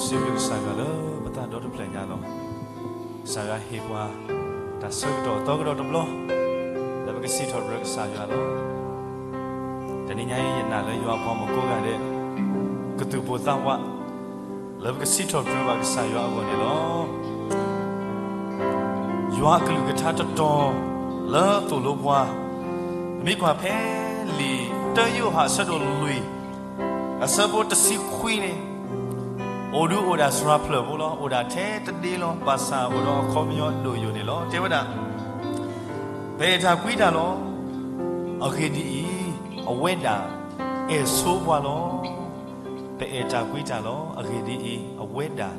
စံးဘျုးကစၢ်ယွၤလၢပသးဒီတဖျၢၣ်ညါလီၤ. ကစၢ်ယွၤဟ့ၣ်ပှၤ တၢ်ဆၢကတီၢ်သီကဒီးတဘျီ လၢပကစံးထီၣ်ပတြၢၤကစၢ်ယွၤလီၤ. တနံၤညါအံၤ ယနာ်လၢယွၤအပှၤမုၣ်ကိးဂၤဒဲး ကသူၣ်ပိၢ်သးဝး လၢပကစံးထီၣ်ပတြၢၤဘၣ်ကစၢ်ယွၤအဂီၢ်န့ၣ်လီၤ. ယွၤအကလုၢ်ကထါတတီၤ လၢသိၣ်လိပှၤ, ပမ့ၢ်ကွၢ်ဖဲလံာ်တၢယိၤဟၣ်အဆၢဒိၣ်လွံၢ် အဆၢဖိတဆံခွံန့ၣ်, အိၣ်ဒုးအိၣ်ဒၣ်စှၤဖျၢၣ်ဖိလီၤ. အိၣ်ဒၣ်ထဲတဒ့လီၤ. ဘၣ်ဆၣ်အိၣ်ဒီးအခီပညီဒိၣ်ယိာ်န့ၣ်လီၤ. တဲဝဲဒၣ်, ပအဲၣ်တၢ်ကွံတၢ်လီၤ. အဂ့ၢ်ဒ်အံၤ, အဝဲဒၣ်အဲၣ်ဆိပှၤလီၤ. ပအဲၣ်တၢ်ကွံတၢ်လီၤ. အဂ့ၢ်ဒ်အံၤ, အဝဲဒၣ်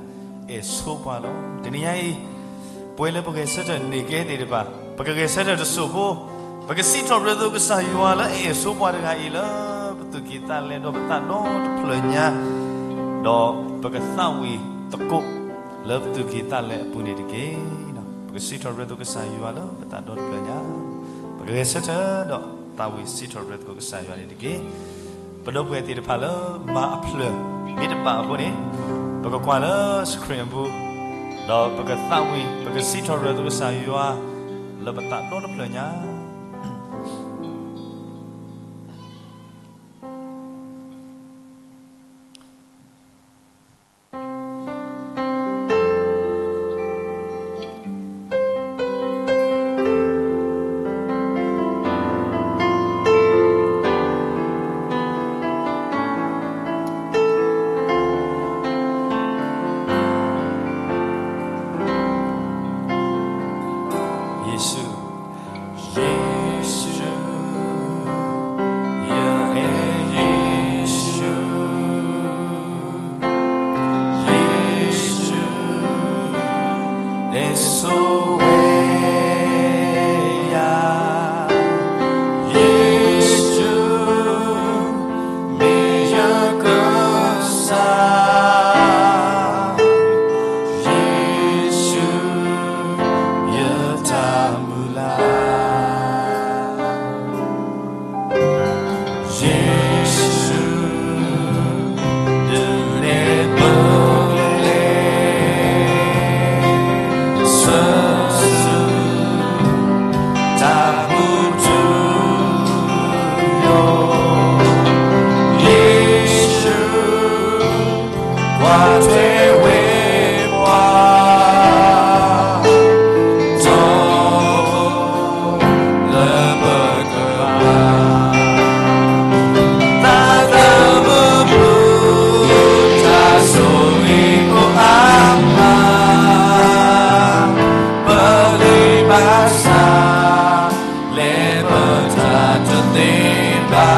အဲၣ်ဆိပှၤလီၤ. တနံၤညါအံၤ, ပဝဲလၢပဂဲၤဆၢထၢၣ်န့ၢ်ကဲသ့ၣ်တဖၣ်, ပကဂဲၤဆၢထၢၣ်တစိၢ်ဖိ, ပကစံးထီၣ်ပတြၢၤသိးကစၢ်ယွၤလၢအအဲၣ်ဆိပှၤတဂၤအံၤ လၢပသူၣ်ကံၢ်သးလဲဒီးပသးဒီတဖျၢၣ်ညါ, ဒီးပကသးဝံၣ်သကိး လၢပသူၣ်ကံၢ်သးလဲအပူၤန့ၣ်တက့ၢ်. ပကစံးထီၣ်ပတြၢၤသိးကစၢ်ယွၤလၢပသးဒီတဖျၢၣ်ညါ, ပကဂဲၤဆၢထၢၣ်ဒီးသးဝံၣ်စံးထီၣ်ပတြၢၤသိးကစၢ်ယွၤန့ၣ်တက့ၢ်. ပဒီပုၢ်ဝဲၢ်သ့ၣ်တဖၣ်လၢမၤအဖျၢၣ်မ့ၢ်တဘၣ်အဃိန့ၣ်, ပကကွၢ်လၢ screen အပူၤ, ဒီးပကသးဝံၣ် ပကစံးထီၣ်ပတြၢၤသိးကစၢ်ယွၤ လၢပသးဒီတဖျၢၣ်ညါ. ယ့ၣ်ၡူး, ယ့ၣ်ၡူး, ယအဲၣ်ယ့ၣ်ၡူး, ယ့ၣ်ၡူး, အဲၣ်ဆိဝဲယၤ, ယ့ၣ်ၡူး, မ့ၢ်ယကစၢ် ယ့ၣ်ၡူး, ယတၢ်မုၢ်လၢ်, ယ့ၣ်ၡူး, ဒုးနဲၣ်ပျဲ ဆၢဆူ တၢ်မူထူယိာ်, ယ့ၣ်ၡူး ကွၢ်ထွဲဝဲပှၤ ဒီးလၢပကဘၣ် သးသမူပူၤ တၢ်ဆိၣ်ဂ့ၤကိးအါမး ပဂံၢ်ဘါစၢ် လဲၤပတၢ်တသ့ဘၣ်,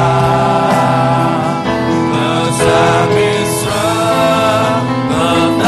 ပစၢ်မ့ၢ်ဆှၢ ပ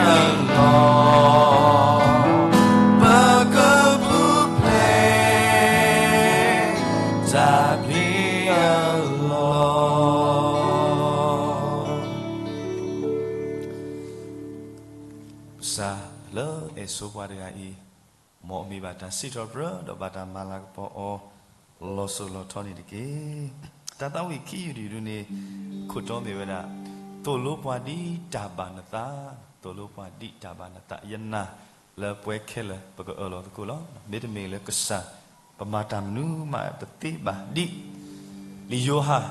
လီၤ, ပကပူၤဖျဲး တၢ်ဖျ့အလီၢ်. ကစၢ်လၢအဲၣ်ဆိပှၤတဂၤအံၤ, မ်အမံၤဘၣ်တၢ်စံးထီၣ်ပတြၢၤ ဒီးဘၣ်တၢ်မၤလၤကပီၤအီၤ လီၤစိၤလီၤထီန့ၣ်တက့ၢ်. တၢ်သးဝံၣ်ခံယုၢ်တယုၢ်ဒုန့ၣ် ခိၣ်တီမ့ၢ်ဝဲဒၣ် သိၣ်လိပှၤဒ်တၢ်ဘၣ်နသး, သိၣ်လိပှၤဒ်တၢ်ဘၣ်နသး, ယနာ်လၢပဝဲခဲလၢာ် ပကအၢၣ်လီၤသကိးလီၤ. မ့တမ့ၢ်လၢကစၢ် ပမၤတၢ်မနုၤမးတသ့ဘၣ်ဒံး, လံာ်ယိၤဟၣ်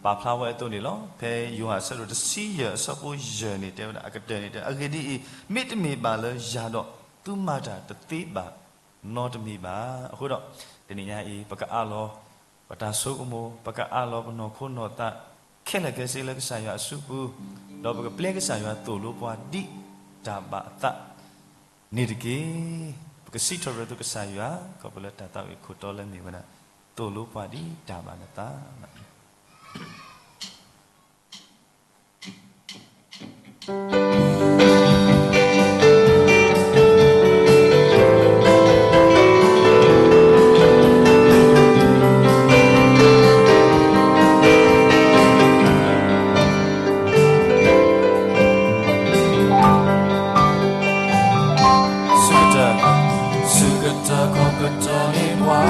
ပာ်ဖျါဝဲအသိးန့ၣ်လီၤ. ဖဲယိၤဟၣ်အဆၢဒိၣ်တဆံယဲၢ်အဆၢဖိယဲၢ်န့ၣ် တဲဝဲဒၣ်အကတၢၢ်န့ၣ် တဲ အဂ့ၢ်ဒ်အံၤ, မ့တမ့ၢ်ဘၣ်လၢယၤဒီး သုမၤတၢ်တသ့ဘၣ်နီတမံၤဘၣ်. အဃိဒီး တနံၤညါအံၤ ပကအးလီၤ ပတၢ်ဆိကမိၣ်, ပကအးလီၤပနီၢ်ခိနီၢ်သး ခဲလၢာ်ခဲဆ့လၢကစၢ်ယွၤအစုပူၤ, ဒီးပကပျဲကစၢ်ယွၤသိၣ်လိပှၤဒ်တၢ်ဘၣ်အသးန့ၣ်တက့ၢ်. ပကစံးထီၣ်ပတြၢၤသုကစၢ်ယွၤ ခီဖျိလၢတၢ်သးဝံၣ်ခိၣ်တီလၢမ့ၢ်ဝဲဒၣ် သိၣ်လိပှၤဒ်တၢ်ဘၣ်နသး. ဆၢကတီၢ်, ဆၢကတီၢ်ခီကတီၢ်န့ၣ်ပှၤ ဃ့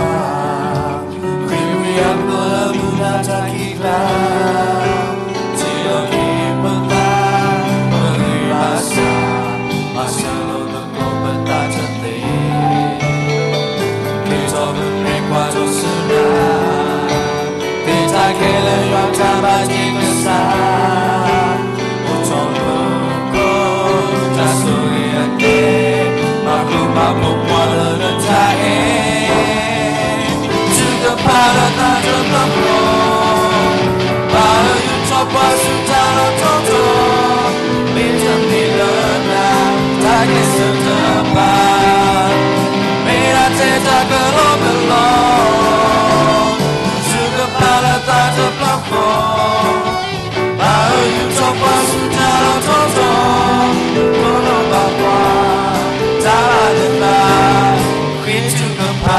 ဝံအပျဲၢ်လၢမုၢ်နၤတၢ်ခံးကျါ, ထံၣ်လိာ်က့ၤပသး ပဂံၢ်ဘၣ်ဆၣ်, မၤစၢၤလိာ်သကိးပသးတသ့, က့ၤထီၣ်ပမ့ၢ်ကွၢ်ထီၣ်ဆူနၤ, သ့ၣ်တၢ်ခဲလၢာ်ယွၤတၢ်ဘၣ်တ့ကစၢ်, အိၣ်ထီၣ်မူခိၣ် တၢ်ဆိၣ်ဂ့ၤအကျဲ, မၤဃူမၤဖိးပှၤလၢနတၢ်အဲၣ်, ထုကဖၣ်လၢသးတဖျၢၣ်ဃီ, ဘၣ်အၢယုၢ်ထီၣ်ပှၤဆူတၢ်လီၢ်ထီၣ်ထီ, မ့တမ့ၢ်လၢနၤ တၢ်ကဲဆၢတပာ်, မ့ၢ်ဒၣ်ထဲတၢ်ကလီကလီ, ထုကဖၣ်လၢသးတဖျၢၣ်ဃီ, ဘၣ်အၢယုၢ်ထီၣ်ပှၤဆူတၢ်လီၢ်ထီၣ်ထီ, သိၣ်လိဘၣ်ပှၤ တၢ်ဘၣ်နသး, ဃ့ထုကဖၣ်.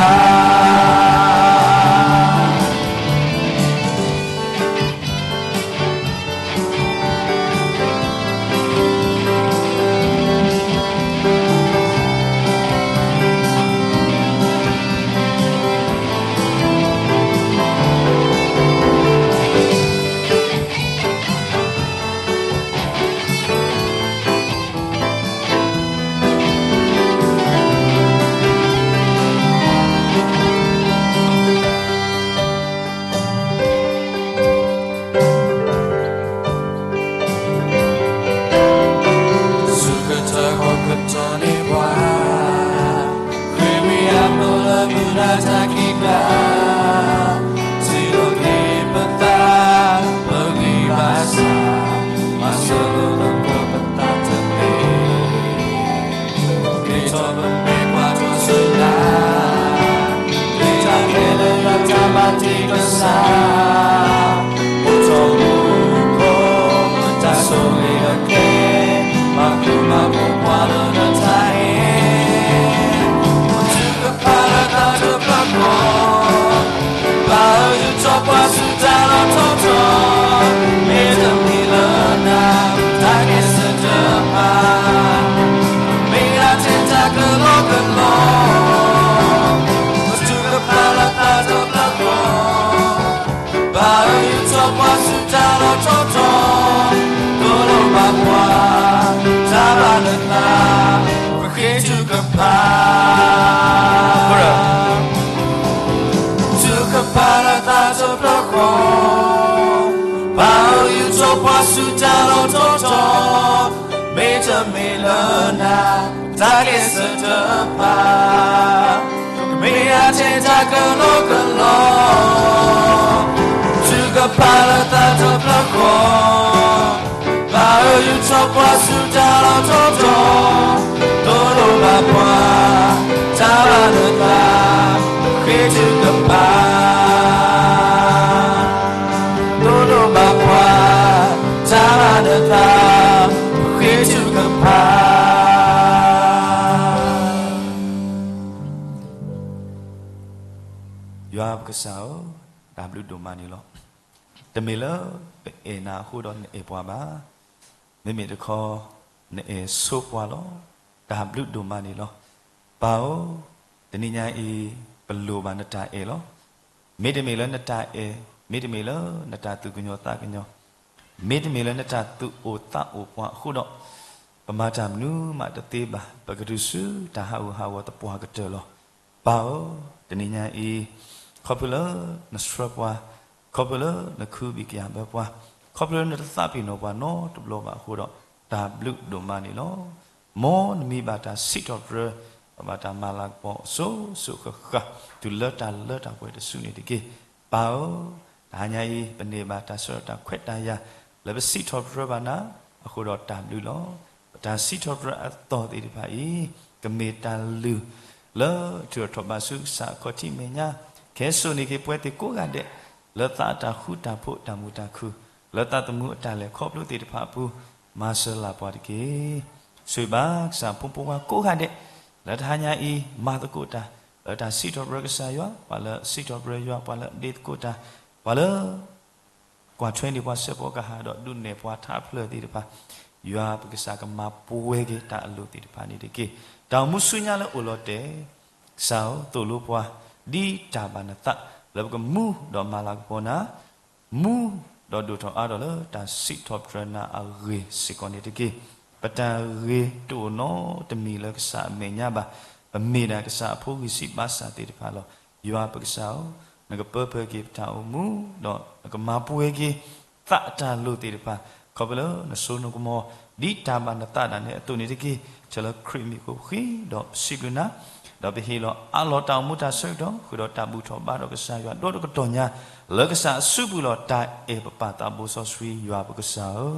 ဆၢကတီၢ်ခီကတီၢ်န့ၣ်ပှၤ ဃ့ဝံအပျဲၢ်လၢမုၢ်နၤတၢ်ခံးကျါ, ထံၣ်လိာ်က့ၤပသး ပဂံၢ်ဘၣ်ဆၣ်, မၤစၢၤလိာ်သကိးပသးတသ့, က့ၤထီၣ်ပမ့ၢ်ကွၢ်ထီၣ်ဆူနၤ, သ့ၣ်တၢ်ခဲလၢာ်ယွၤတၢ်ဘၣ်တ့ကစၢ်, အိၣ်ထီၣ်မူခိၣ် တၢ်ဆိၣ်ဂ့ၤအကျဲ, မၤဃူမၤဖိးပှၤလၢနတၢ်အဲၣ်, ထုကဖၣ်လၢသးတဖျၢၣ်ဃီ, ဘၣ်အၢယုၢ်ထီၣ်ပှၤဆူတၢ်လီၢ်ထီၣ်ထီ, မ့တမ့ၢ်လၢနၤ တၢ်ကဲဆၢတပာ်, မ့ၢ်ဒၣ်ထဲတၢ်ကလီကလီ, ထုကဖၣ်လၢသးတဖျၢၣ်ဃီ, ဘၣ်အၢယုၢ်ထီၣ်ပှၤဆူတၢ်လီၢ်ထီၣ်ထီ, သိၣ်လိဘၣ်ပှၤ တၢ်ဘၣ်နသး, ပဃ့ထုကဖၣ်. ထုကဖၣ်လၢသးတဖျၢၣ်ဃီ, ဘၣ်အၢယုၢ်ထီၣ်ပှၤဆူတၢ်လီၢ်ထီၣ်ထီ, မ့တမ့ၢ်လၢနၤ တၢ်ကဲဆၢတပာ်, မ့ၢ်ဒၣ်ထဲတၢ်ကလီကလီ, ထုကဖၣ်လၢသးတဖျၢၣ်ဃီ, ဘၣ်အၢယုၢ်ထီၣ်ပှၤဆူတၢ်လီၢ်ထီၣ်ထီ, သိၣ်လိဘၣ်ပှၤ တၢ်ဘၣ်နသး, ဃ့ထုကဖၣ်, သိၣ်လိဘၣ်ပှၤ တၢ်ဘၣ်နသး, ဃ့ထုကဖၣ်. ပကစၢ်ဧၢ, တၢ်ဘျုးဒိၣ်မးန့ၣ်လီၤ. တမ့ၢ်လၢပအဲၣ်နၤအဃိဒီးနအဲၣ်ပှၤဘၣ်. မ့မ့ၢ်တခီ နအဲၣ်ဆိပှၤလီၤ. တၢ်ဘျုးဒိၣ်မးန့ၣ်လီၤ. ပၢ်ဧၢ, တနံၤညါအံၤ ပလိၣ်ဘၣ်နတၢ်အဲၣ်လီၤ. မ့တမ့ၢ်လၢနတၢ်အဲၣ်, မ့တမ့ၢ်လၢနတၢ်သူၣ်ကညီၤသးကညီၤ, မ့တမ့ၢ်လၢနတၢ်သူၣ်အိၣ်သးအိၣ်ပှၤအဃိဒီး ပမၤတၢ်မနုၤမးတသ့ဘၣ်. ပကတုၤဆူတၢ်ဟးဂူာ်ဟးဂီၤသပှၢ်ကတၢၢ်လီၤ. ပၢ်ဧၢ, တနံၤညါအံၤ ခီဖျိလၢနဆှၢပှၤ, ခီဖျိလၢနခုဘံၣ်ကယာ်ဘၢပှၤ, ခီဖျိလၢနတသးပ့ၤနီၣ်ပှၤနီတဘျီဘၣ်အဃိဒီး တၢ်ဘျုးဒိၣ်မးန့ၣ်လီၤ. မ်နမံၤဘၣ်တၢ်စံးထီၣ်ပတြၢၤ, ဘၣ်တၢ်မၤလၤကပီၤအစိၤစိၤဃၣ်ဃၣ် တုၤလၢတၢ်လၢတၢ်ပှဲၤတစုန့ၣ်တက့ၢ်. ပၢ်ဧၢ, တဟါညါအံၤ ပန့ၢ်ဘၣ်တၢ်ဆၢကတီၢ်ခွဲးတၢ်ယာ် လၢပစံးထီၣ်ပတြၢၤဘၣ်နၤအဃိဒီးတၢ်ဘျုးလီၤ. ပတၢ်စံးထီၣ်ပတြၢၤအသီၣ်သ့ၣ်တဖၣ်အံၤ ကမ့ၢ်တၢ်လုၢ်လၢထုးထီၣ်ထီၣ်ဘးဆူကစၢ်အခီၣ်ထံးမဲာ်ညါ, ကဟဲစိာ်န့ၢ်က့ၤပဝဲသ့ၣ်ကိးဂၤဒဲး လၢသးအတၢ်ဃူတၢ်ဖိးတၢ်မုာ်တၢ်ခုၣ်, လၢသးသမူအတၢ်လဲၤခီဖျိသ့ၣ်တဖၣ်အပူၤ မၤစၢၤလၢ်ပှၤတက့ၢ်. ဆိၣ်ဂ့ၤဘၣ်ကစၢ်ဖိမုၣ်ဖိခွါကိးဂၤဒဲး လၢတဟါညါအံၤ မၤသကိးတၢ် လၢတၢ်စံးထီၣ်ပတြၢၤကစၢ်ယွၤ, ပှၤလၢစံးထီၣ်ပတြၢၤယွၤ, ပှၤလၢအဒ့သကိးတၢ်, ပှၤလၢ ကွၢ်ထွဲန့ၢ်ပှၤစဲးဖီကဟၣ်ဒီးဒုးနဲၣ်ပှၤထါဖျၢၣ်သ့ၣ်တဖၣ်, ယွၤပကစၢ်ကမၤပှဲၤက့ၤတၢ်အလိၣ်သ့ၣ်တဖၣ်န့ၣ်တက့ၢ်. တၢ်အိၣ်မူဆူညါလၢအိၣ်လီၤတဲာ်, ကစၢ်ဧၢ သိၣ်လိပှၤ ဒ်တၢ်ဘၣ်နသး လၢပကမူဒီးမၤလၤကပီၤနၤ, မူဒီးဒိၣ်ထီၣ်အါထီၣ်လၢတၢ်စံးထီၣ်ပတြၢၤနၤအဂ့ၢ်စ့ၢ်ကီးန့ၣ်တက့ၢ်. ပတၢ်ဂ့ၤတအိၣ်နီတမံၤလၢကစၢ်အမဲာ်ညါဘၣ်. ပမ့ၢ်ဒၣ်ကစၢ်အဖိဂံၢ်စၢ်ဘါစၢ်သ့ၣ်တဖၣ်လီၤ. ယွၤပကစၢ်ဧၢ, နကပၢၤပၢၢ်က့ၤပတၢ်အိၣ်မူ, ဒီးနကမၤပှဲၤက့ၤ သးအတၢ်လိၣ်သ့ၣ်တဖၣ်, ခီဖျိလၢနစိနကမီၤ ဒ်တၢ်ဘၣ်နသးဒၣ်နဲအသိးန့ၣ်တက့ၢ်. ထဲလၢခရံာ်မံၤအဃိပဃ့ဒီးပစံးဘျုးနၤ, ဒီးပဟ့ၣ်လီၤအးလီၤတၢ်အိၣ်မူတၢ်ဆၢကတီၢ် ဃုာ်ဒီးတၢ်ဘူၣ်ထီၣ်ဘါထီၣ်ကစၢ်ယွၤဒီတကတီၢ်ညါ, လၢကစၢ်အစုပူၤလီၤ. တၢ်အဲၣ်ပပၢ်သးဘိစီဆှံယွၤပကစၢ်ဧၢ,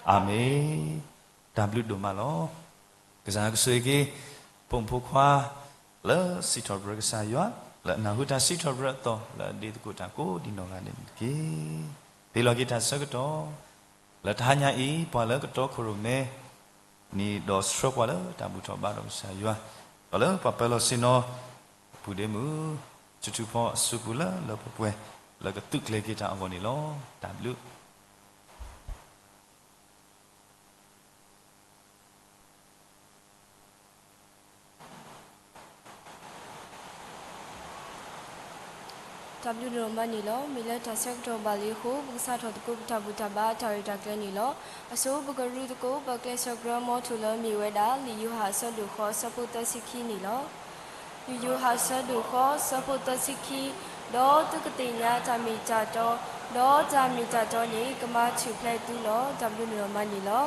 အၤမ့ၣ်. တၢ်ဘျုးဒိၣ်မးလီၤ. ကစၢ်ကဆိၣ်ဂ့ၤက့ၤ ဖိမုၣ်ဖိခွါ လၢစံးထီၣ်ပတြၢၤကစၢ်ယွၤ, လၢအနၢ်ဟူတၢ်စံးထီၣ်ပတြၢၤအသီၣ် လၢအဒ့သကိးတၢ်ကိးဒံးနီၢ်ဂၤဒဲးန့ၣ်တက့ၢ်. ပဟ့ၣ်လီၤက့ၤတၢ်ဆၢကတီၢ် လၢတဟါညါအံၤ ပှၤလၢကတီခိၣ်ရိၣ်မဲ န့ၣ်ဒီးဆှၢပှၤလၢတၢ်ဘူၣ်ထီၣ်ဘါထီၣ်ကစၢ်ယွၤ, ဒီးလၢပှၤပၢၤလီၢ်ဆ့ၣ်နီၤ ပူၤဒ့မုၣ် ထူထူဖီအစုပူၤလၢလၢပှဲၤပှဲၤ လၢကသုးကျဲၤက့ၤတၢ်အဂီၢ်န့ၣ်လီၤ. တၢ်ဘျုး တၢ်ဘျုးဒိၣ်မးန့ၣ်လီၤ. မ့ၢ်လၢတၢ်ဆၢကတီၢ်ဘၣ်လံအဃိ ပကစးထီၣ်သကိးပတၢ်ဘူၣ်တၢ်ဘါတၢ်ရဲၣ်တၢ်ကျဲၤန့ၣ်လီၤ. အဆိ ပကရူသကိး ပကျဲးစၢးကရၢမိၤထူၣ်လၢမ့ၢ်ဝဲဒၣ် လံာ်ယိၤဟၣ်အဆၢဒိၣ်ဃိး အဆၢဖိသၢဆံခံန့ၣ်လီၤ. လံာ်ယိၤဟၣ်အဆၢဒိၣ်ဃိး အဆၢဖိသၢဆံခံ, ဒီးသုကသ့ၣ်ညါတၢ်မ့ၢ်တၢ်တီ, ဒီးတၢ်မ့ၢ်တၢ်တီန့ၣ် ကမၤထူၣ်ဖျဲးသုလီၤ. တၢ်ဘျုးဒိၣ်မးန့ၣ်လီၤ.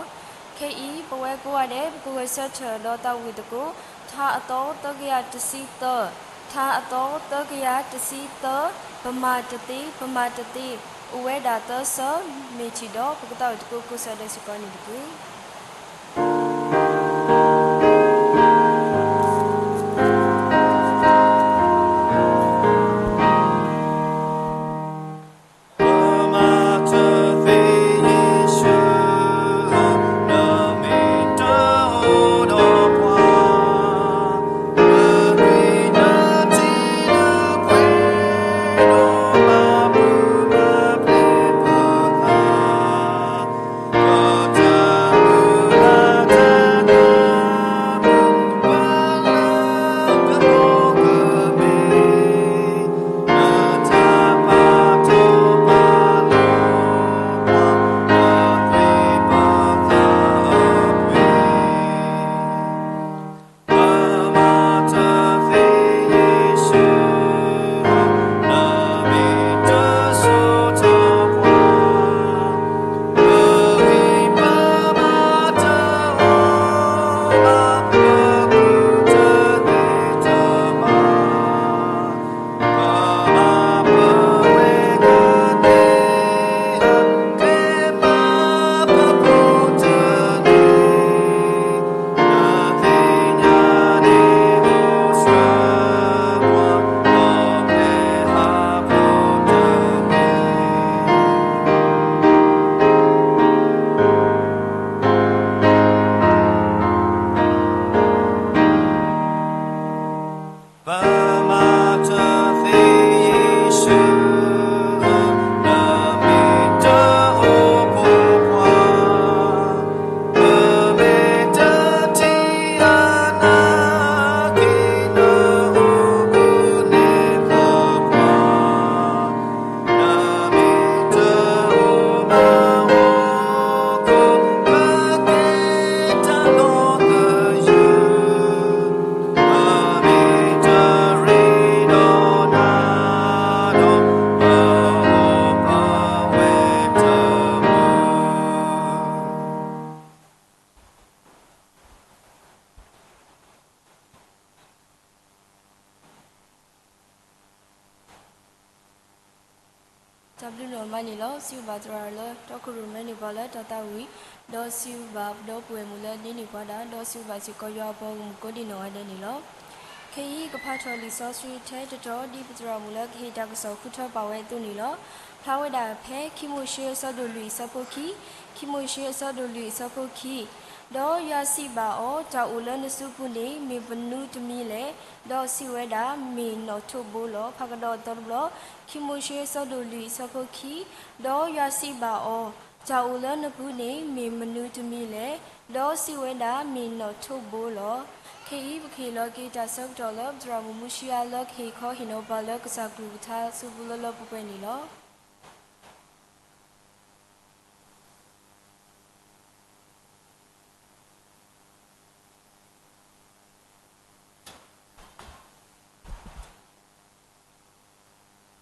ခဲအံၤ ပဝဲကိးဂၤဒဲး ပကဂဲၤဆၢထၢၣ်ဒီးသးဝံၣ်သကိး ထါအသီသၢကယၤတဆံသၢ, ထါအသီသၢကယၤတဆံသၢ, ပမၤတသ့, ပမၤတသ့, အိၣ်ဝဲဒၣ်သၢဆၢ, မ့ၢ်ထံၣ်ဒီး ပကသးဝံၣ်သကိးကိးဆၢဒဲးစ့ၢ်ကီးန့ၣ်တက့ၢ်. တၢ်ဘျုးဒိၣ်မးန့ၣ်လီၤ. စံးဘၣ်သရၣ်လၢတီခိၣ်ရိၣ်မဲန့ၢ်ပှၤလၢတၢ်သးဝံၣ်, ဒီးစံးဘၣ်ဒီပုၢ်ဝဲၢ်မုၣ်လၢဒ်န့ၢ်ပှၤဒၣ်, ဒီးစံးဘၣ်စ့ၢ်ကီးယွၤအပှၤဂီၢ်မုၢ်ကိးဒံနီၢ်ဂၤဒဲးန့ၣ်လီၤ. ခဲအံၤကဖးထီၣ်လံာ်စီဆှံထဲတတီၤ ဒ်ပသရၣ်မုၣ်လၢကဟ့ၣ်တၢ်ကစီၣ်ဃုထၢပာ်ဝဲအသိးန့ၣ်လီၤ. ဖျါဝဲဒၣ်ဖဲခံမိၤၡ့အဆၢဒိၣ်လွံၢ်အဆၢဖိခံ, ခံမိၤၡ့အဆၢဒိၣ်လွံၢ်အဆၢဖိခံ, ဒီးယွၤစံးဘၣ်အီၤ, တၢ်အိၣ်လၢနစုပူၤန့ၣ် မ့ၢ်မနုၤတမံၤလဲၣ်. ဒီးစံးဝဲဒၣ်, မ့ၢ်နီၣ်ထိးဘိလီၤ. ဖးကဒီးအသီတဘျီ, ခံမိၤၡ့အဆၢဒိၣ်လွံၢ်အဆၢဖိခံ, ဒီးယွၤစံးဘၣ်အီၤ, တၢ်အိၣ်လၢနပူၤန့ၣ် မ့ၢ်မနုၤတမံၤလဲၣ်. ဒီးစံးဝဲဒၣ်, မ့ၢ်နီၣ်ထိးဘိလီၤ. ခဲအံၤပကဟ့ၣ်လီၤက့ၤတၢ်ဆၢကတီၢ်လၢပသရၣ်မုၣ်မူဆံယၤလၢကဟ့ၣ်ခီဟ့ၣ်နီၤပှၤလၢကစၢ်ကလုၢ်ကထါအစုပူၤလၢလၢပှဲၤပှဲၤန့ၣ်လီၤ.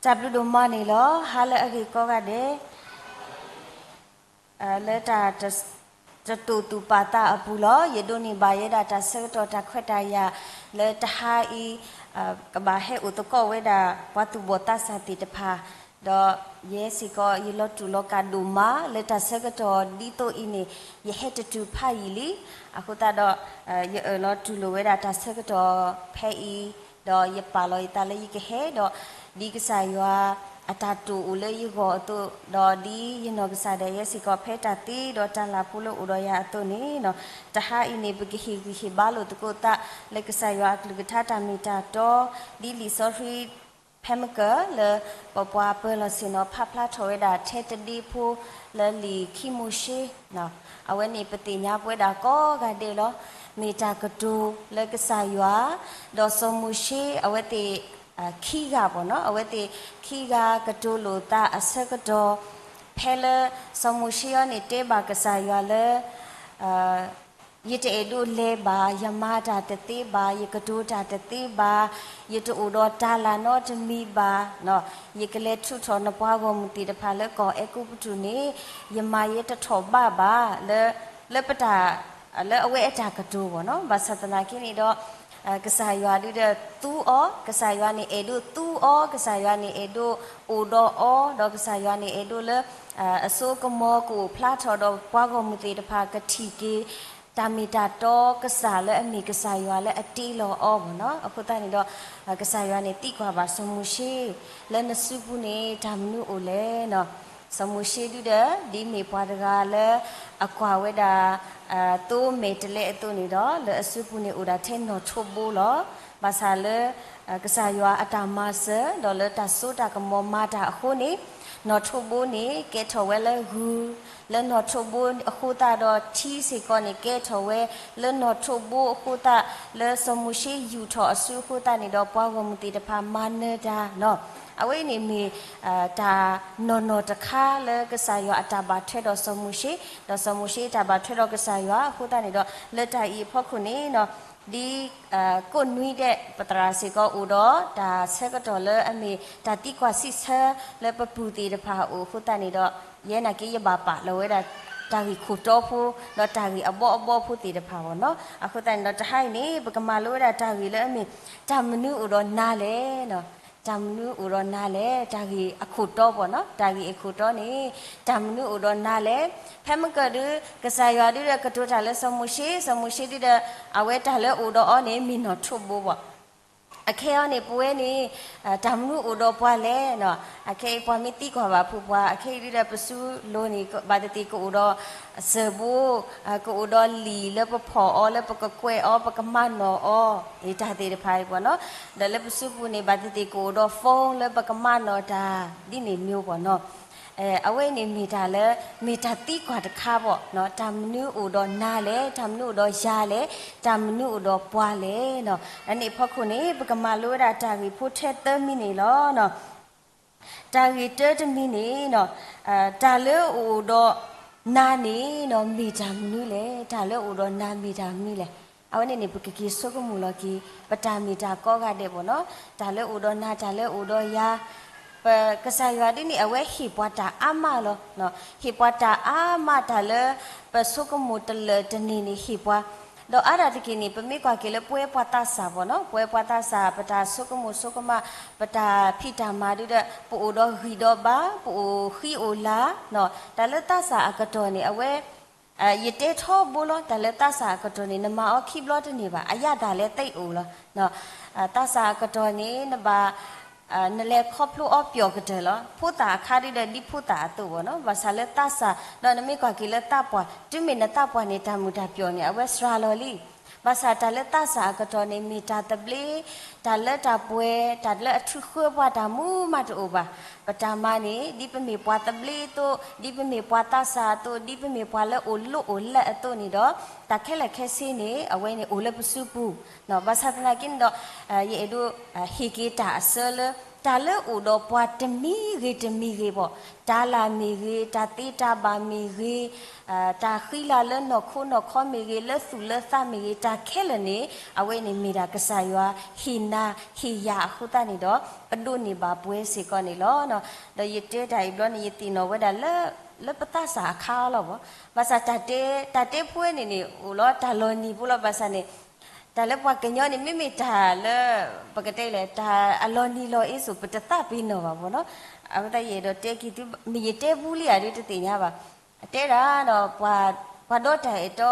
တၢ်ဘျုးဒိၣ်မးန့ၣ်လီၤ. ဟါလၢအဂ့ၤကိးဂၤဒဲး, လၢတၢ်တတိာ်သူၣ်ပာ်သးအပူၤလီၤ. ယဒိးန့ၢ်ဘၣ်ယဲဒၣ်တၢ်ဆၢကတီၢ်တၢ်ခွဲးတၢ်ယာ်လၢတဟါအံၤ ကဘၣ်ဟဲအိၣ်သကိးဝဲဒၣ် ပှၤသူၣ်ဘီၣ်သးစၢ်သ့ၣ်တဖၣ်, ဒီးယဲစ့ၢ်ကီး ယလီၤတူၢ်လီၤကာ်ဒိၣ်မးလၢတၢ်ဆၢကတီၢ်ဒ်သိးအံၤန့ၣ် ယဟဲတတုၤဖးယံာ်လံ. အဃိသတးဒီး ယအၢၣ်လီၤတူၢ်လိာ်ဝဲဒၣ်တၢ်ဆၢကတီၢ်ဖဲအံၤ, ဒီးယပာ်လီၤယသးလၢယကဟဲဒီး ဒ်ကစၢ်ယွၤအတၢ်တိာ်အိၣ်လၢယဂီၢ်အသိး, ဒီးဒ်ယနီၢ်ကစၢ်ဒၣ်ယဲစ့ၢ်ကီး ဖဲတၢ်သ့ဒီးတၢ်လၤဖိလၢအိၣ်ဒီးယၤအသိးန့ၣ်, တဟါအံၤန့ၣ် ပကဟ့ၣ်ဂံၢ်ဟ့ၣ်ဘါလိာ်သကိးသး လၢကစၢ်ယွၤအကလုၢ်ကထါတၢ်မ့ၢ်တၢ်တီ, ဒ်လံာ်စီဆှံ ဖဲမုၢ်ကၢၢ်လၢ ပပှၤပၢၤလီၢ်ဆ့ၣ်နီၤဖးဖျါထီၣ်ဝဲဒၣ်ထဲတဒ့ဖိလၢလံာ်ခံမိၤၡ့, အဝဲန့ၣ်ပသ့ၣ်ညါပဝဲဒၣ်ကိးဂၤဒဲးလီၤ. မ့ၢ်တၢ်ကတိၤလၢကစၢ်ယွၤ, ဒီးစီၤမိၤၡ့ အဝဲသ့ၣ်ခံဂၤဘၣ်နီၤ, အဝဲသ့ၣ်ခံဂၤကတိၤလိာ်သးအဆၢကတီၢ်, ဖဲလၢစီၤမိၤၡ့အံၤန့ၣ်တဲဘၣ်ကစၢ်ယွၤလၢ ယတအဲၣ်ဒိးလဲၤဘၣ်, ယမၤတၢ်တသ့ဘၣ်, ယကတိၤတၢ်တသ့ဘၣ်, ယတအိၣ်ဒီးတၢ်လၢ်နီတမံၤဘၣ်, ယကလဲၤထုးထီၣ်နပှၤဂီၢ်မုၢ်သ့ၣ်တဖၣ်လၢကီၢ်အဲၤကူပတူးန့ၣ် ယမၤယဲတထီၣ်ဘးဘၣ်, လၢ လၢပတၢ် လၢအဝဲအတၢ်ကတိၤဘၣ်နီၤ, ဘၣ်ဆၣ်သနာ်က့န့ၣ်ဒီး ကစၢ်ယွၤဒုဒီးသူအီၤ, ကစၢ်ယွၤန့ၣ်အဲၣ်ဒိးသူအီၤ, ကစၢ်ယွၤန့ၣ်အဲၣ်ဒိးအိၣ်ဒီးအီၤ, ဒီးကစၢ်ယွၤန့ၣ်အဲၣ်ဒိးလၢ အစိကမီၤကအိၣ်ဖျါထီၣ်ဒီးပှၤဂီၢ်မုၢ်သ့ၣ်တဖၣ်ကထံၣ်က့ၤ တၢ်မ့ၢ်တၢ်တီကစၢ်လၢအမ့ၢ်ကစၢ်ယွၤလၢအတ့လီၤအီၤဘၣ်နီၤ. အဃိသတးန့ၣ်ဒီး ကစၢ်ယွၤန့ၣ်သံကွၢ်ဘၣ်စီၤမိၤၡ့ လၢနစုပူၤန့ၣ် တၢ်မနုၤအိၣ်လဲၣ်နီၤ. စီၤမိၤၡ့ဒုဒီး ဒ်မ့ၢ်ပှၤတဂၤလၢ အကွၢ်ဝဲဒၣ် သိမဲာ်တလဲအသိးန့ၣ်ဒီး လၢအစုပူၤန့ၣ်အိၣ်ဒၣ်ထဲနီၣ်ထိးဘိလီၤ. ဘၣ်ဆၣ်လၢ ကစၢ်ယွၤအတၢ်မၤစၢၤ ဒီးလၢတၢ်စိတၢ်ကမီၤမၤတၢ်အဃိန့ၣ် နီၣ်ထိးဘိန့ၣ်ကဲထီၣ်ဝဲလၢဂုၢ်, လၢနီၣ်ထိးဘိအဃိသတးဒီးထံစ့ၢ်ကီးန့ၣ်ကဲထီၣ်ဝဲ, လၢနီၣ်ထိးဘိအဃိသတး လၢစီၤမိၤၡ့ယူာ်ထီၣ်အစုအဃိသတးန့ၣ်ဒီး ပှၤဂီၢ်မုၢ်သ့ၣ်တဖၣ်မၤနၢၤတၢ်နီၤ. အဝဲအံၤန့ၣ်မ့ၢ် တၢ်နီၢ်နီၢ်တခါလၢကစၢ်ယွၤအတၢ်ဘၣ်ထွဲဒီးစီၤမိၤၡ့, ဒီးစီၤမိၤၡ့တၢ်ဘၣ်ထွဲဒီးကစၢ်ယွၤအဃိသတးန့ၣ်ဒီး လၢတၢ်အံၤအဖီခိၣ်န့ၣ် ဒ် ကိးနွံဒဲး ပသရၣ်စ့ၢ်ကီးအိၣ်ဒီး တၢ်ဆၢကတီၢ်လၢအမ့ၢ်တၢ်သံကွၢ်စံးဆၢ လၢပပူၤသ့ၣ်တဖၣ်အအိၣ်အဃိသတးန့ၣ်ဒီး ယဲနာ်က့ယဘၣ်ပာ်လီၤဝဲဒၣ် တၢ်ဂ့ၢ်ခိၣ်တီဖိ ဒီးတၢ်ဂ့ၢ်အဘီအဘီဖိသ့ၣ်တဖၣ်ဘၣ်နီၤ. အဃိသတးန့ၣ်ဒီး တဟါအံၤန့ၣ် ပကမၤလိဝဲဒၣ်တၢ်ဂ့ၢ်လၢအမ့ၢ် တၢ်မနုၤအိၣ်ဒီးနၤလဲၣ်နီၤ. တၢ်မနုၤအိၣ်ဒီးနၤလဲၣ်, တၢ်ဂ့ၢ်အခိၣ်တီဘၣ်နီၤ, တၢ်ဂ့ၢ်အခိၣ်တီန့ၣ် တၢ်မနုၤအိၣ်ဒီးနၤလဲၣ်. ဖဲမုၢ်ကၢၢ်ဒု ကစၢ်ယွၤဒုဒီးကတိၤတၢ်လၢစီၤမိၤၡ့, စီၤမိၤၡ့ဒုဒီး အဝဲတၢ်လၢအိၣ်ဒီးအီၤန့ၣ် မ့ၢ်နီၣ်ထိးဘိဘၣ်. အခဲအံၤန့ၣ် ပဝဲန့ၣ် တၢ်မနုၤအိၣ်ဒီးပှၤလဲၣ်နီၤ. အခဲအံၤပှၤမ့ၢ်သံကွၢ်ဘၣ်ဖုပှၤ အခဲအံၤဒုဒီးပစုလိၤန့ၣ် ဘၣ်သ့ၣ်သ့ၣ်ကအိၣ်ဒီး စၢၤဘိ, ကအိၣ်ဒီးလံာ်လၢပဖီၣ်အီၤ လၢပကကွဲးအီၤ ပကမၤနီၣ်အီၤ တၢ်သ့ၣ်တဖၣ်အံၤဘၣ်နီၤ. ဒီးလၢပစုပူၤန့ၣ် ဘၣ်သ့ၣ်သ့ၣ်ကအိၣ်ဒီး phone လၢပကမၤနီၣ်တၢ် ဒ်န့ၣ်မ့ၢ်ဘၣ်နီၤ. အဝဲန့ၣ်မ့ၢ်တၢ်လၢ မ့ၢ်တၢ်သံကွၢ်တခါဘၣ်နီၤ, တၢ်မနုၤအိၣ်ဒီးနၤလဲၣ်, တၢ်မနုၤအိၣ်ဒီးယၤလဲၣ်, တၢ်မနုၤအိၣ်ဒီးပှၤလဲၣ်နီၤ. အန့ၣ်အဖီခိၣ်န့ၣ် ပကမၤလိဝဲဒၣ်တၢ်ဂ့ၢ်ဖိထဲသၢမံၤန့ၣ်လီၤ. တၢ်ဂ့ၢ်တၢတမံၤန့ၣ်နီၤ, တၢ်လၢအအိၣ်ဒီးနၤန့ၣ်နီၤ မ့ၢ်တၢ်မနုၤလဲၣ်, တၢ်လၢအအိၣ်ဒီးနၤမ့ၢ်တၢ်မနုၤလဲၣ်. အဝဲန့ၣ်န့ၣ် ပကက့ၤဆိကမိၣ်လီၤက့ၤ ပတၢ်မ့ၢ်တၢ်ကိးဂၤဒဲးဘၣ်နီၤ, တၢ်လၢအအိၣ်ဒီးနၤ တၢ်လၢအအိၣ်ဒီးယၤ, ပကစၢ်ယွၤဒ်န့ၣ် အဝဲဟ့ၣ်ပှၤတၢ်အါမးလီၤ. ဟ့ၣ်ပှၤတၢ်အါမး တၢ်လၢပဆိကမိၣ်တလၢာ်တန့ၢ်န့ၣ်ဟ့ၣ်ပှၤ ဒီးအါဒၣ်တက့ၢ်န့ၣ် ပမ့ၢ်ကွၢ်က့ၤလၢပဝဲပှၤသးစၢ်ဘၣ်နီၤ, ပဝဲပှၤသးစၢ် ပတၢ်ဆိကမိၣ်ဆိကမး, ပတၢ်ဖံးတၢ်မၤဒုဒီး ပအိၣ်ဒီးဂံၢ်ဒီးဘါ, ပအိၣ်ဃံအိၣ်လၤ, တၢ်လၢသးစၢ်အကတီၢ်န့ၣ် အဝဲ ယတဲထီဘိလီၤ, တၢ်လၢသးစၢ်အကတီၢ်န့ၣ် နမၤအီၤခံဘျီတန့ၢ်ဘၣ်, အရသာလည်းသိပ်အိၣ်လီၤ. သးစၢ်အကတီၢ်န့ၣ် နဘၣ် နလဲၤခီဖျိအီၤပျီၣ်ကတၢၢ်လီၤ. ဖိသၣ်အခါဒုဒီး ဒ်ဖိသၣ်အသိးဘၣ်နီၤ, ဘၣ်ဆၣ်လၢသးစၢ်, ဒီးနမ့ၢ်ကွၢ်က့ၤလၢသးပှၢ်, တုၤမ့ၢ်နသးပှၢ်န့ၣ် တၢ်မုာ်တၢ်ပျီၣ်န့ၣ် အဝဲစှၤလီၤလံ. ဘၣ်ဆၣ်တၢ်လၢသးစၢ်အကတီၢ်န့ၣ် မ့ၢ်တၢ်သဘျ့, တၢ်လၢတၢ်ပှဲၤ, တၢ်လၢအထုးဃၢပှၤတၢ်မူမးတအိၣ်ဘၣ်. ပတၢ်မၤန့ၣ် ဒ်ပမ့ၢ်ပှၤသဘျ့အသိး, ဒ်ပမ့ၢ်ပှၤသးစၢ်အသိး, ဒ်ပမ့ၢ်ပှၤလၢအိၣ်လိၣ်အိၣ်လၢအသိးန့ၣ်ဒီး, တၢ်ခဲလၢာ်ခဲဆ့န့ၣ် အဝဲန့ၣ်အိၣ်လၢပစုပူၤ. ဘၣ်ဆၣ်သနာ်က့န့ၣ်ဒီး ယအဲၣ်ဒိး ဟ့ၣ်က့ၤတၢ်အစၢလၢ တၢ်လၢအိၣ်ဒီးပှၤတမံၤဂ့ၤတမံၤဂ့ၤဘၣ်, တၢ်လၢ်မ့ၢ်ဂ့ၤ, တၢ်သ့တၢ်ဘၣ်မ့ၢ်ဂ့ၤ, တၢ်ဃံလၤလၢနီၢ်ခိနီၢ်ခီမ့ၢ်ဂ့ၤ, လၢသူၣ်လၢသးမ့ၢ်ဂ့ၤ, တၢ်ခဲလၢာ်န့ၣ် အဝဲန့ၣ်မ့ၢ်ဒၣ်ကစၢ်ယွၤဟ့ၣ်နၤဟ့ၣ်ယၤအဃိသတးန့ၣ်ဒီး ပဒိးန့ၢ်ဘၣ်ပှဲၤစ့ၢ်ကီးန့ၣ်လီၤ. ဒီးယတဲတၢ်အံၤဘျီန့ၣ် ယသ့ၣ်နီၣ်ဝဲဒၣ်လၢ လၢပသးစၢ်အခါလီၤဘၣ်. ဘၣ်ဆၣ်တၢ်တဲ တၢ်တဲဖိဝဲန့ၣ်န့ၣ် အိၣ်လီၤတၢ်လီၤနံၤဖိလီၤ. ဘၣ်ဆၣ်န့ၣ် တၢ်လၢပှၤကညီန့ၣ် မ့မ့ၢ်တၢ်လၢ ပကတဲလဲၣ် တၢ်အလီၤနံၤလီၤအ့စိၤ ပတသးပ့ၤနီၣ်ဘၣ်ဘၣ်နီၤ. အဝဲသတးယအဲၣ်ဒိးတဲက့ၤသု မ့ၢ်ယတဲပူလံဧါဒုတသ့ၣ်ညါဘၣ်. တဲဒၣ်ဒီး ပှၤ ပှၤဒီတၢ်အဲၣ်တီ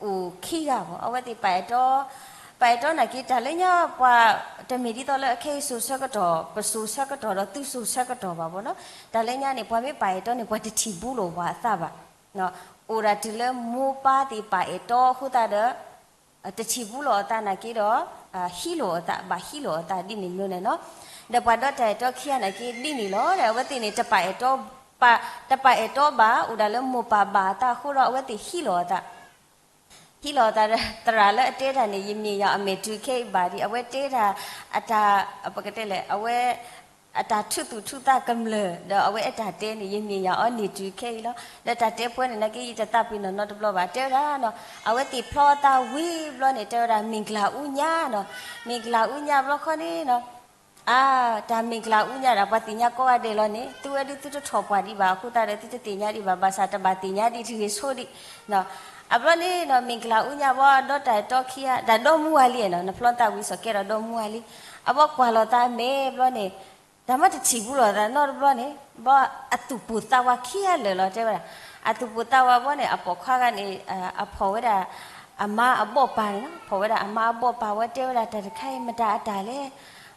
အိၣ်ခံဂၤဘၣ်. အဝဲသ့ၣ်ပာ်အဲၣ်တီ ပာ်အဲၣ်တီနာ်က့ တၢ်လၢညါပှၤ တမ့ၢ်ဒ်သိးလၢအခဲအံၤစိၤဆၢကတီၢ် ပစိၤဆၢကတီၢ်ဒီးသုစိၤဆၢကတီၢ်ဘၣ်ဘၣ်နီၤ. တၢ်လၢညါန့ၣ် ပှၤမ့ၢ်ပာ်အဲၣ်တီန့ၣ် ပှၤတထံၣ်ဘူးလိာ်ပှၤအသးဘၣ်. အိၣ်ဒၣ်တုၤလၢမိၢ်ပၢ်သ့ၣ်ပာ်အဲၣ်တီအဃိသတးဒီး တထံၣ်ဘူးလိာ်အသးနာ်က့ဒီး ဟံးလိာ်အသး ဘၣ်ဟံးလိာ်အသးဒ်န့ၣ်မ့ၢ်န့ၣ်နီၤ. ဒီးပှၤဒီတၢ်အဲၣ်တီခံဂၤနာ်က့ဒ်န့ၣ်လီၤ. ဒီးအဝဲသ့ၣ်န့ၣ် တပာ်အဲၣ်တီ တပာ်အဲၣ်တီဘၣ် အိၣ်ဒၣ်လၢမိၢ်ပၢ်ဘၣ်အသးအဃိဒီး အဝဲသ့ၣ်ဟံးလိာ်အသး ဟံးလိာ်အသးဒီး သရၣ်လၢအတဲတၢ်န့ၣ် ယမ့ၢ်ယၤအမဲာ်တုၤခဲအံၤဘၣ်ဒံး အဝဲတဲတၢ် အတၢ် ပကတဲလဲၣ် အဝဲ အတၢ်ထူသူၣ်ထူသးကမျၢၢ် ဒီးအဝဲအတၢ်တဲန့ၣ် ယမ့ၢ်ယၤအီၤန့ၢ်တုၤခဲအံၤလီၤ. ဒီးတၢ်တဲပှဲၤန့ၣ်နာ်က့ ယတသးပ့ၤနီၣ်နီတဘျီဘၣ် တဲဝဲဒၣ်နီၤ. အဝဲသ့ၣ်ဖျီအသးဝံၤဘျီန့ၣ် တဲဝဲဒၣ် မ့ၢ်ကလၤအူညါနီၤ. မ့ၢ်ကလၤအူညါဘျီခီန့ၣ်နီၤ အါ တၢ်မ့ၢ်ကလၤအူညါဒၣ် ပှၤသ့ၣ်ညါကိးဂၤဒဲးလီၤန့ၣ် သုဝဲဒုးသုတထီၣ်ပှၢ်ဒံးဘၣ် အဃိသတးဒီး သုတသ့ၣ်ညါဒံးဘၣ် ဘၣ်ဆၣ်တဘၣ်သ့ၣ်ညါဒံးတဂ့ၤဆိဒံး. အဘျီန့ၣ်နီၤ မ့ၢ်ကလၤအူညါဘၣ် ဒီတၢ်အဲၣ်တီခံဂၤ တၢ်ဒီမူဝါလံနီၤ နဖျီသးဝံၤစီၤကဲဒီးဒီမူဝါလံ. အဘီကွၢ်လိာ်သးမဲာ်ဘျီန့ၣ် တၢ်မ့ၢ်တထံၣ်ဘူးလိာ်သးနီတဘျီန့ၣ် ဘီအသူၣ်ပိၢ်သးဝးခံဂၤလၢာ်လီၤ တဲဝဲဒၣ်. အသူၣ်ပိၢ်သးဝးဘီန့ၣ် အပိာ်ခွါဂၤန့ၣ် အဖီၣ်ဝဲဒၣ် အမါအဘီၣ်ပၢ်န့ၣ်နီၤ ဖီၣ်ဝဲဒၣ်အမါအဘီၣ်ပၢ်ဝဲ တဲဝဲဒၣ် တၢ်တခါအံၤမတၤအတၢ်လဲၣ်.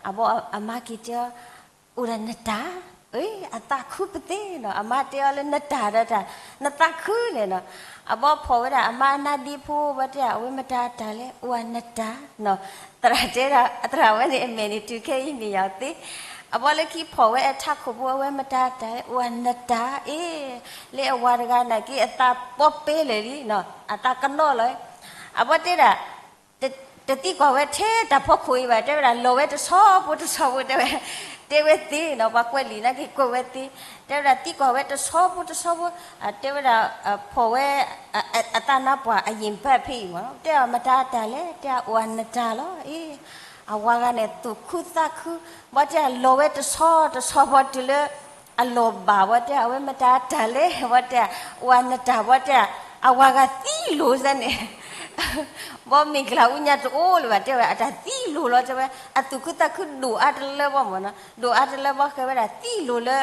အဘီအမါက့ၤတဲအီၤ အိၣ်ဒၣ်နတၢ်, အသးခုပသ့နီၤ အမါတဲအီၤလၢနတၢ်ဒီးတၢ် နသးခုန့ၣ်နီၤ. အဘီဖီၣ်ဝဲဒၣ်အမါအနါဒ့ဖိ ဘီတဲ အဝဲမတၤအတၢ်လဲၣ် အိၣ်ဒၣ်နတၢ်နီၤ. သရၣ်တဲဒၣ် အသရၣ်ဝဲန့ၣ် အမဲာ်န့ၣ်တုၤခဲအံၤမ့ၢ်ယၤသ့. အဘီလၢခံဖီၣ်ဝဲအထးခိၣ်ဖိ အဝဲမတၤအတၢ်လဲၣ် အိၣ်ဒၣ်နတၢ် အ့ လၢအဝၤတဂၤနာ်က့ အသးပီပ့လၢာ်လံနီၤ အသးကနီၣ်လီၤ. အဘီတဲဒၣ် တသံကွၢ်ဝဲထဲတၢ်ဖီခိၣ်အံၤဘၣ် တဲဝဲဒၣ် လီၤဝဲတဆီဖိတဆီဖိ တဲဝဲ, တဲဝဲသ့နီၤ ပှၤကွဲးလံာ်နာ်က့ကွဲးဝဲသ့, တဲဝဲဒၣ် သံကွၢ်ဝဲတဆီဖိတဆီဖိ, တဲဝဲဒၣ် ဖီၣ်ဝဲ အသးနါပှၢ်အယံာ်ဘၣ်ဖဲအံၤမ့ၢ် တဲအီၤမတၤအတၢ်လဲၣ် တဲအီၤအိၣ်ဒၣ်နတၢ်လီၤ အ့ အဝၤဂၤန့ၣ်သူၣ်ခုသးခု, ဘီတဲဒၣ်လီၤဝဲတဆီတဆီဖိတုၤလၢ အလီၤဘၣ်ဝဲတဲ အဝဲမတၤတၢ်လဲၣ် ဘီတဲ, အိၣ်နတၢ်ဘီတဲ, အဝၤဂၤသံလိၤစဲန့ၣ်, ဘီမ့ၢ်ကလၤအူညါတအိၣ်လၢၤဘၣ် တဲဝဲ အတၢ်သံလိၤလီၤ တဲဝဲ, အသူၣ်ခုသးခုဒိၣ်အါတလၢဘီမ့ၢ်နီၤ, ဒိၣ်အါတလၢဘီဃဲဝဲဒၣ်သံလိၤလၢ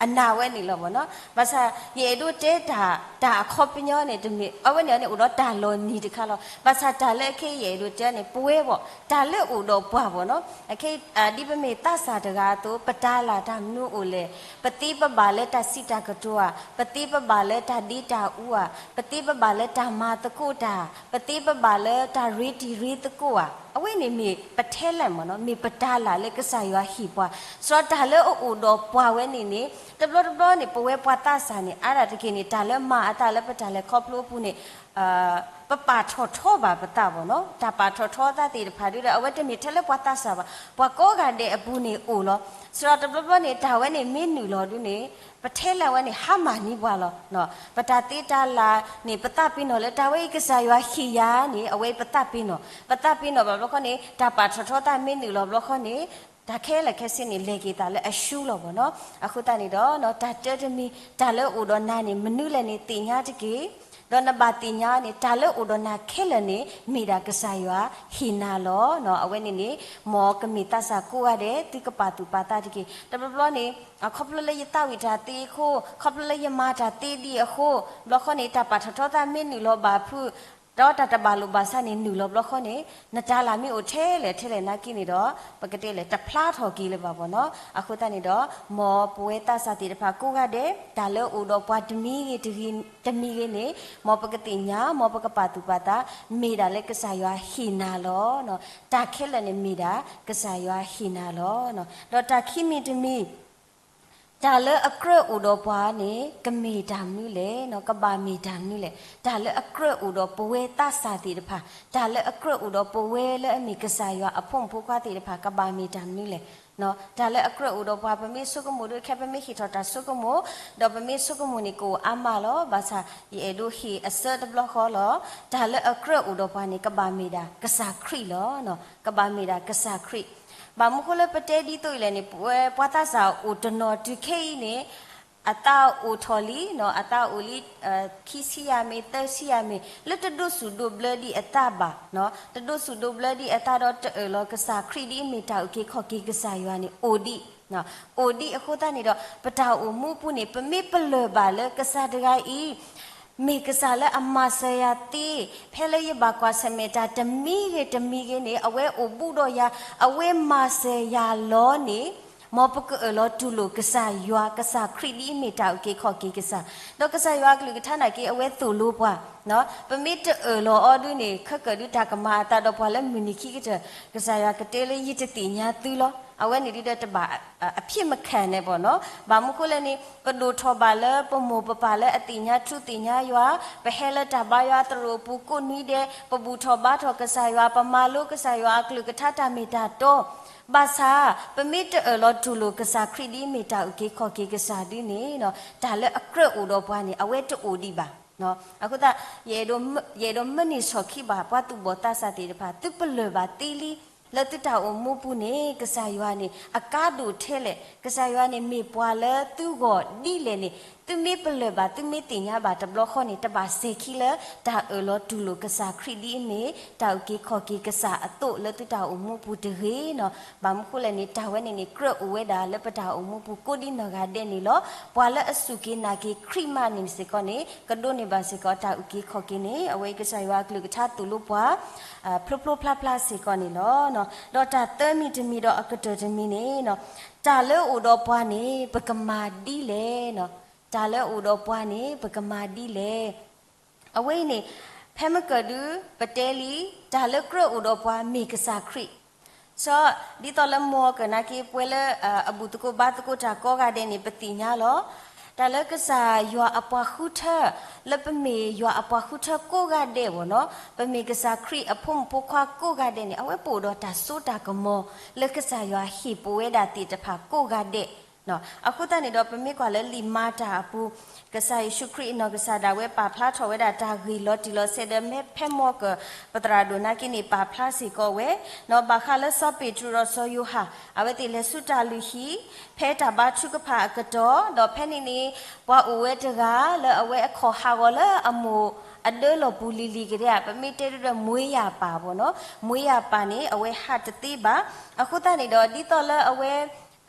အနၢ်ဝဲန့ၣ်လီၤမ့ၢ်နီၤ. ဘၣ်ဆၣ် ယအဲၣ်ဒိးတဲတၢ် တၢ်အခီပညီန့ၣ် တမ့ၢ် အဝဲန့ၣ်န့ၣ် အိၣ်ဒီးတၢ်လီၤနံၤတခါလီၤ. ဘၣ်ဆၣ်တၢ်လၢအခဲအံၤယအဲၣ်ဒိးတဲန့ၣ် ပဝဲဘီ တၢ်လၢအိၣ်ဒီးပှၤဘီနီၤ အခဲ ဒ်ပမ့ၢ်သးစၢ်တဂၤအသိး ပတၢ်လၢ်တၢ်မနုၤအိၣ်လဲၣ်, ပသ့ပဘၣ်လၢတၢ်စံးတၢ်ကတိၤဧါ, ပသ့ပဘၣ်လၢတၢ်ဒ့တၢ်အူဧါ, ပသ့ပဘၣ်လၢတၢ်မၤသကိးတၢ်, ပသ့ပဘၣ်လၢတၢ်ရ့တံၤရ့သကိးဧါ, အဝဲန့ၣ်မ့ၢ်ပထဲလဲၣ်မ့ၢ်နီၤ, မ့ၢ်ပတၢ်လၢ်လၢကစၢ်ယွၤဟ့ၣ်ပှၤ, စးတၢ်လၢအအိၣ်ဒီးပှၤဝဲန့ၣ်န့ၣ်, တဘျီတဘျီန့ၣ် ပဝဲပှၤသးစၢ်န့ၣ် အါဒၣ်တက့ၢ်န့ၣ် တၢ်လၢမၤအသးလၢပတၢ်လဲၤခီဖျိအပူၤန့ၣ် ပပာ်ထီၣ်ထီဘၣ်ပသးဘီနီၤ, တၢ်ပာ်ထီၣ်ထီသးသ့ၣ်တဖၣ်ဒုဒီး အဝဲတမ့ၢ်ထဲလၢပှၤသးစၢ်ဘၣ်, ပှၤကိးဂၤဒဲးအပူၤန့ၣ်အိၣ်လီၤ. စးတဘျီဘျီန့ၣ် တၢ်ဝဲန့ၣ်မ့ၢ်နုာ်လီၤဒုန့ၣ် ပထဲလဲၣ်ဝဲန့ၣ် ဟါမၢ်န့ၢ်ပှၤလီၤ. ပတၢ်သ့တၢ်လၢ်န့ၣ် ပသးပ့ၤနီၣ်လၢတၢ်ဝဲအံၤကစၢ်ယွၤဟ့ၣ်ယၤန့ၣ် အဝဲအံၤပသးပ့ၤနီၣ်, ပသးပ့ၤနီၣ်ဘၣ်ဘျီခီန့ၣ် တၢ်ပာ်ထီၣ်ထီသးမ့ၢ်နုာ်လီၤဘျီခီန့ၣ် တၢ်ခဲလၢာ်ခဲဆ့န့ၣ် လဲၤက့ၤသးလၢအရှုံးလီၤဘီနီၤ. အဃိသတးန့ၣ်ဒီး တၢ်တၢတမံၤ တၢ်လၢအိၣ်ဒီးနၤန့ၣ် မနုၤလဲၣ်န့ၣ် သ့ၣ်ညါတက့ၢ်. ဒီးနဘၣ်သ့ၣ်ညါန့ၣ် တၢ်လၢအိၣ်ဒီးနၤခဲလၢာ်န့ၣ် မ့ၢ်ဒၣ်ကစၢ်ယွၤဟ့ၣ်နၤလီၤ. အဝဲန့ၣ်န့ၣ် မ်ကမ့ၢ်သးစၢ်ကိးဂၤဒဲး သုကပာ်သူၣ်ပာ်သးတက့ၢ်. တဘျီဘျီန့ၣ် ခီဖျိလၢယသးဝံၣ်တၢ်သ့အဃိ, ခီဖျိလၢယမၤတၢ်သ့ဒံးအဃိ, ဘျီဃီန့ၣ် တၢ်ပာ်ထီၣ်ထီသးမ့ၢ်နုာ်လီၤဘၣ်ဖုး ဒီးတၢ်တဘၣ်လိာ်ဘၣ်စးန့ၣ်နုာ်လီၤဘျီဃီန့ၣ် နတၢ်လၢ်မ့ၢ်အိၣ်ထဲလဲၣ်ထဲလဲၣ်နာ်က့န့ၣ်ဒီး ပကတဲလဲၣ် တဖျါထီၣ်က့ၤလၢၤဘၣ်ဘၣ်နီၤ. အဃိသတးန့ၣ်ဒီး မ်ပဝဲသးစၢ်သ့ၣ်တဖၣ်ကိးဂၤဒဲး တၢ်လၢအိၣ်ဒီးပှၤတမံၤဂ့ၤ တမံၤဂ့ၤန့ၣ် မ်ပကသ့ၣ်ညါ မ်ပကပာ်သူၣ်ပာ်သး မ့ၢ်ဒၣ်လၢကစၢ်ယွၤဟ့ၣ်နၤလီၤ. တၢ်ခဲလၢာ်န့ၣ်မ့ၢ်ဒၣ်ကစၢ်ယွၤဟ့ၣ်နၤလီၤ. ဒီးတၢ်ခံမံၤတမံၤ တၢ်လၢအကြၢးအိၣ်ဒီးပှၤန့ၣ် ကမ့ၢ်တၢ်မနုၤလဲၣ်, ကဘၣ်မ့ၢ်တၢ်မနုၤလဲၣ်. တၢ်လၢအကြၢးအိၣ်ဒီးပဝဲသးစၢ်သ့ၣ်တဖၣ်, တၢ်လၢအကြၢးအိၣ်ဒီးပဝဲလၢအမ့ၢ်ကစၢ်ယွၤအဖိမုၣ်ဖိခွါသ့ၣ်တဖၣ် ကဘၣ်မ့ၢ်တၢ်မနုၤလဲၣ်. တၢ်လၢအကြၢးအိၣ်ဒီးပှၤ ပမ့ၢ်ဆိကမိၣ်ဒီး ခဲပမ့ၢ်ဟ့ၣ်ထီၣ်တၢ်ဆိကမိၣ်, ဒီးပမ့ၢ်ဆိကမိၣ်န့ၣ် ကအိၣ်အါမးလီၤ. ဘၣ်ဆၣ် ယအဲၣ်ဒိးဟ့ၣ်အဆၢတဘျီဃီလီၤ. တၢ်လၢအကြၢးအိၣ်ဒီးပှၤန့ၣ် ကဘၣ်မ့ၢ်ဒၣ်ကစၢ်ခရံာ်လီၤ. ကဘၣ်မ့ၢ်ဒၣ်ကစၢ်ခရံာ်. ဘၣ်မနုၤဃိလၢပတဲဒ်သိးအံၤလဲၣ်န့ၣ် ပဝဲပှၤသးစၢ်အိၣ်တနီၤတုၤခဲအံၤန့ၣ် အသးအိၣ်ထီၣ်လံ, အသးအိၣ်လံ ခံဆံယၤမ့ၢ် သၢဆံယၤမ့ၢ် လၢတဒိးဆူၣ်ဒိးဘျၢဒံးအသးဘၣ်, တဒိးဆူၣ်ဒိးဘျၢဒံးအသးဒီးတအၢၣ်လီၤကစၢ်ခရံာ်ဒ်အမ့ၢ်တၢ်အုၣ်က့ၤခီၣ်က့ၤကစၢ်ယွၤန့ၣ် အိၣ်ဒံး, အိၣ်ဒံးအဃိသတးန့ၣ်ဒီး ပတၢ်အိၣ်မူပူၤန့ၣ် ပမ့ၢ်ပလၢၢ်ဘၣ်လၢကစၢ်တဂၤအံၤ မ့ၢ်ကစၢ်လၢအမၤစၢၤယၤသ့, ဖဲလၢယဘၣ်ကွၢ်ဆၢၣ်မဲာ်တၢ်တမံၤဂ့ၤတမံၤဂ့ၤန့ၣ် အဝဲအိၣ်ဘူးဒီးယၤ, အဝဲမၤစၢၤယၤလီၤန့ၣ်, မ်ပကအၢၣ်လီၤတူၢ်လိာ်ကစၢ်ယွၤ, ကစၢ်ခရံာ်ဒ်အမ့ၢ်တၢ်အုၣ်က့ၤခီၣ်က့ၤကစၢ်, ဒီးကစၢ်ယွၤအကလုၢ်ကထါနာ်က့ အဝဲသိၣ်လိပှၤ, ပမ့ၢ်တအၢၣ်လီၤအီၤဒုန့ၣ် ခဲကၢၣ်ဒုတၢ်ကမၤအသးဒီးပှၤလၢမုၢ်နံၤခံကတၢၢ်, ကစၢ်ယွၤကတဲလၢယတသ့ၣ်ညါသုလီၤ. အဝဲန့ၣ်ဒုဒီးတဘၣ် အဖြစ်မခံန့ၣ်ဘၣ်နီၤ. ဘၣ်မနုၤဃိလဲၣ်န့ၣ် ပဒိၣ်ထီၣ်ဘၣ်လၢပမိၢ်ပပၢ်လၢအသ့ၣ်ညါထူသ့ၣ်ညါယွၤ, ပဟဲလၢတၢ်ဘါယွၤသရိာ်အပူၤကိးနွံဒဲး, ပဘူၣ်ထီၣ်ဘါထီၣ်ကစၢ်ယွၤ, ပမၤလိကစၢ်ယွၤအကလုၢ်ကထါတၢ်မ့ၢ်တၢ်တီ, ဘၣ်ဆၣ် ပမ့ၢ်တအၢၣ်လီၤတူၢ်လိာ်ကစၢ်ခရံာ်ဒ်အမ့ၢ်တၢ်အုၣ်က့ၤခီၣ်က့ၤကစၢ်ဒုန့ၣ်, တၢ်လၢအကြၢးအိၣ်ဒီးပှၤန့ၣ် အဝဲတအိၣ်ဒံးဘၣ်. အဃိသတး ယအဲၣ်ဒိးမုၢ်နံၤဆီၣ်ခံဘၣ် ပှၤသူၣ်ဘီၣ်သးစၢ်သ့ၣ်တဖၣ် သုပလၢၢ်ဘၣ်သ့လံ, လၢသုတၢ်အိၣ်မူပူၤန့ၣ် ကစၢ်ယွၤန့ၣ် အကါဒိၣ်ထဲလဲၣ်, ကစၢ်ယွၤန့ၣ်မ့ၢ်ပှၤလၢသုဂီၢ်ဒ်လဲၣ်န့ၣ် သုမ့ၢ်ပလၢၢ်ဘၣ် သုမ့ၢ်သ့ၣ်ညါဘၣ်တဘျီဃီန့ၣ် တဘၣ်စဲၤခံလၢ တၢ်အၢၣ်လီၤတူၢ်လိာ်ကစၢ်ခရံာ်ဒ်အမ့ၢ် တၢ်အုၣ်က့ၤခီၣ်က့ၤကစၢ်အသိးလၢသုတၢ်အိၣ်မူပူၤတဂ့ၤနီၤ. ဘၣ်မနုၤဃိလဲၣ်န့ၣ် တၢ်ဝဲန့ၣ်န့ၣ် ကြၢးအိၣ်ဝဲဒၣ်လၢပတၢ်အိၣ်မူပူၤကိးဒ်နီၢ်ဂၤဒဲးန့ၣ်လီၤ. ပှၤလၢအစူၢ်က့ၤနာ်က့ၤခရံာ်မးန့ၣ်စ့ၢ်ကီးန့ၣ် ကဒိးန့ၢ်ဘၣ်စ့ၢ်ကီးတၢ်အုၣ်က့ၤခီၣ်က့ၤန့ၣ် အဝဲကစၢ်ယွၤအကလုၢ်ကထါသိၣ်လိပှၤ ဖျိဖျိဖျါဖျါစ့ၢ်ကီးန့ၣ်လီၤ. ဒီးတၢ်သၢမံၤတမံၤဒီးအကတၢၢ်တမံၤန့ၣ် တၢ်လၢအိၣ်ဒီးပှၤန့ၣ် ပကမၤဒ်လဲၣ်, တၢ်လၢအိၣ်ဒီးပှၤန့ၣ် ပကမၤဒ်လဲၣ်. အဝဲအံၤန့ၣ် ဖဲမ့ၢ်ကၢၣ်ဒု ပတဲလံ တၢ်လၢကြၢးအိၣ်ဒီးပှၤမ့ၢ်ကစၢ်ခရံာ် စီၤ ဒ်သိးလၢမိၢ်ကၢၢ်နာ်က့ ပဝဲလၢအဘူၣ်သကိးဘါသကိးတၢ်ကိးဂၤဒဲးန့ၣ် ပသ့ၣ်ညါလီၤ. တၢ်လၢကစၢ်ယွၤအပှၤဃုထၢ လၢပမ့ၢ်ယွၤအပှၤဃုထၢကိးဂၤဒဲးဘၣ်နီၤ, ပမ့ၢ်ကစၢ်ခရံာ်အဖိမုၣ်ဖိခွါကိးဂၤဒဲးန့ၣ် အဝဲပအိၣ်ဒီးတၢ်စိတၢ်ကမီၤ လၢကစၢ်ယွၤဟ့ၣ်ပဝဲဒၣ်သ့ၣ်တဖၣ်ကိးဂၤဒဲး အဃိသတးန့ၣ်ဒီး ပမ့ၢ်ကွၢ်လၢလံာ်မၤတၢ်အပူၤ ကစၢ်ယ့ၣ်ၡူးခရံာ်အနီၢ်ကစၢ်ဒၣ်ဝဲပာ်ဖျါထီၣ်ဝဲဒၣ်တၢ်ဂ့ၢ်လီၤတံၢ်လီၤဆဲးဒီး ဖဲမိၢ်ကၢၢ်ပသရၣ်ဒိၣ်နာ်က့န့ၣ် ပာ်ဖျါစ့ၢ်ကီးဝဲ, ဘၣ်ဃးလၢစီၤပ့းတရူးဒီးစီၤယိၤဟၣ် အဝဲသ့ၣ်လဲၤဆူတၢ်လုၢ်ဟံၣ် ဖဲတၢ်ဘါထုကဖၣ်အကတီၢ် ဒီးဖဲန့ၣ်န့ၣ် ပှၤအိၣ်ဝဲတဂၤလၢအဝဲအခီၣ်ဟးဂီၤလၢအမိၢ်အဒၢလီၢ်ပူၤလံၤလံၤကဒဲးဧါ, ပမ့ၢ်တဲဒ်ဒီး မွေးရာပါ ဘၣ်နီၤ, မွေးရာပါန့ၣ် အဝဲဟးတသ့ဘၣ်. အဃိသတးန့ၣ်ဒီး ဒ်သိးလၢအဝဲ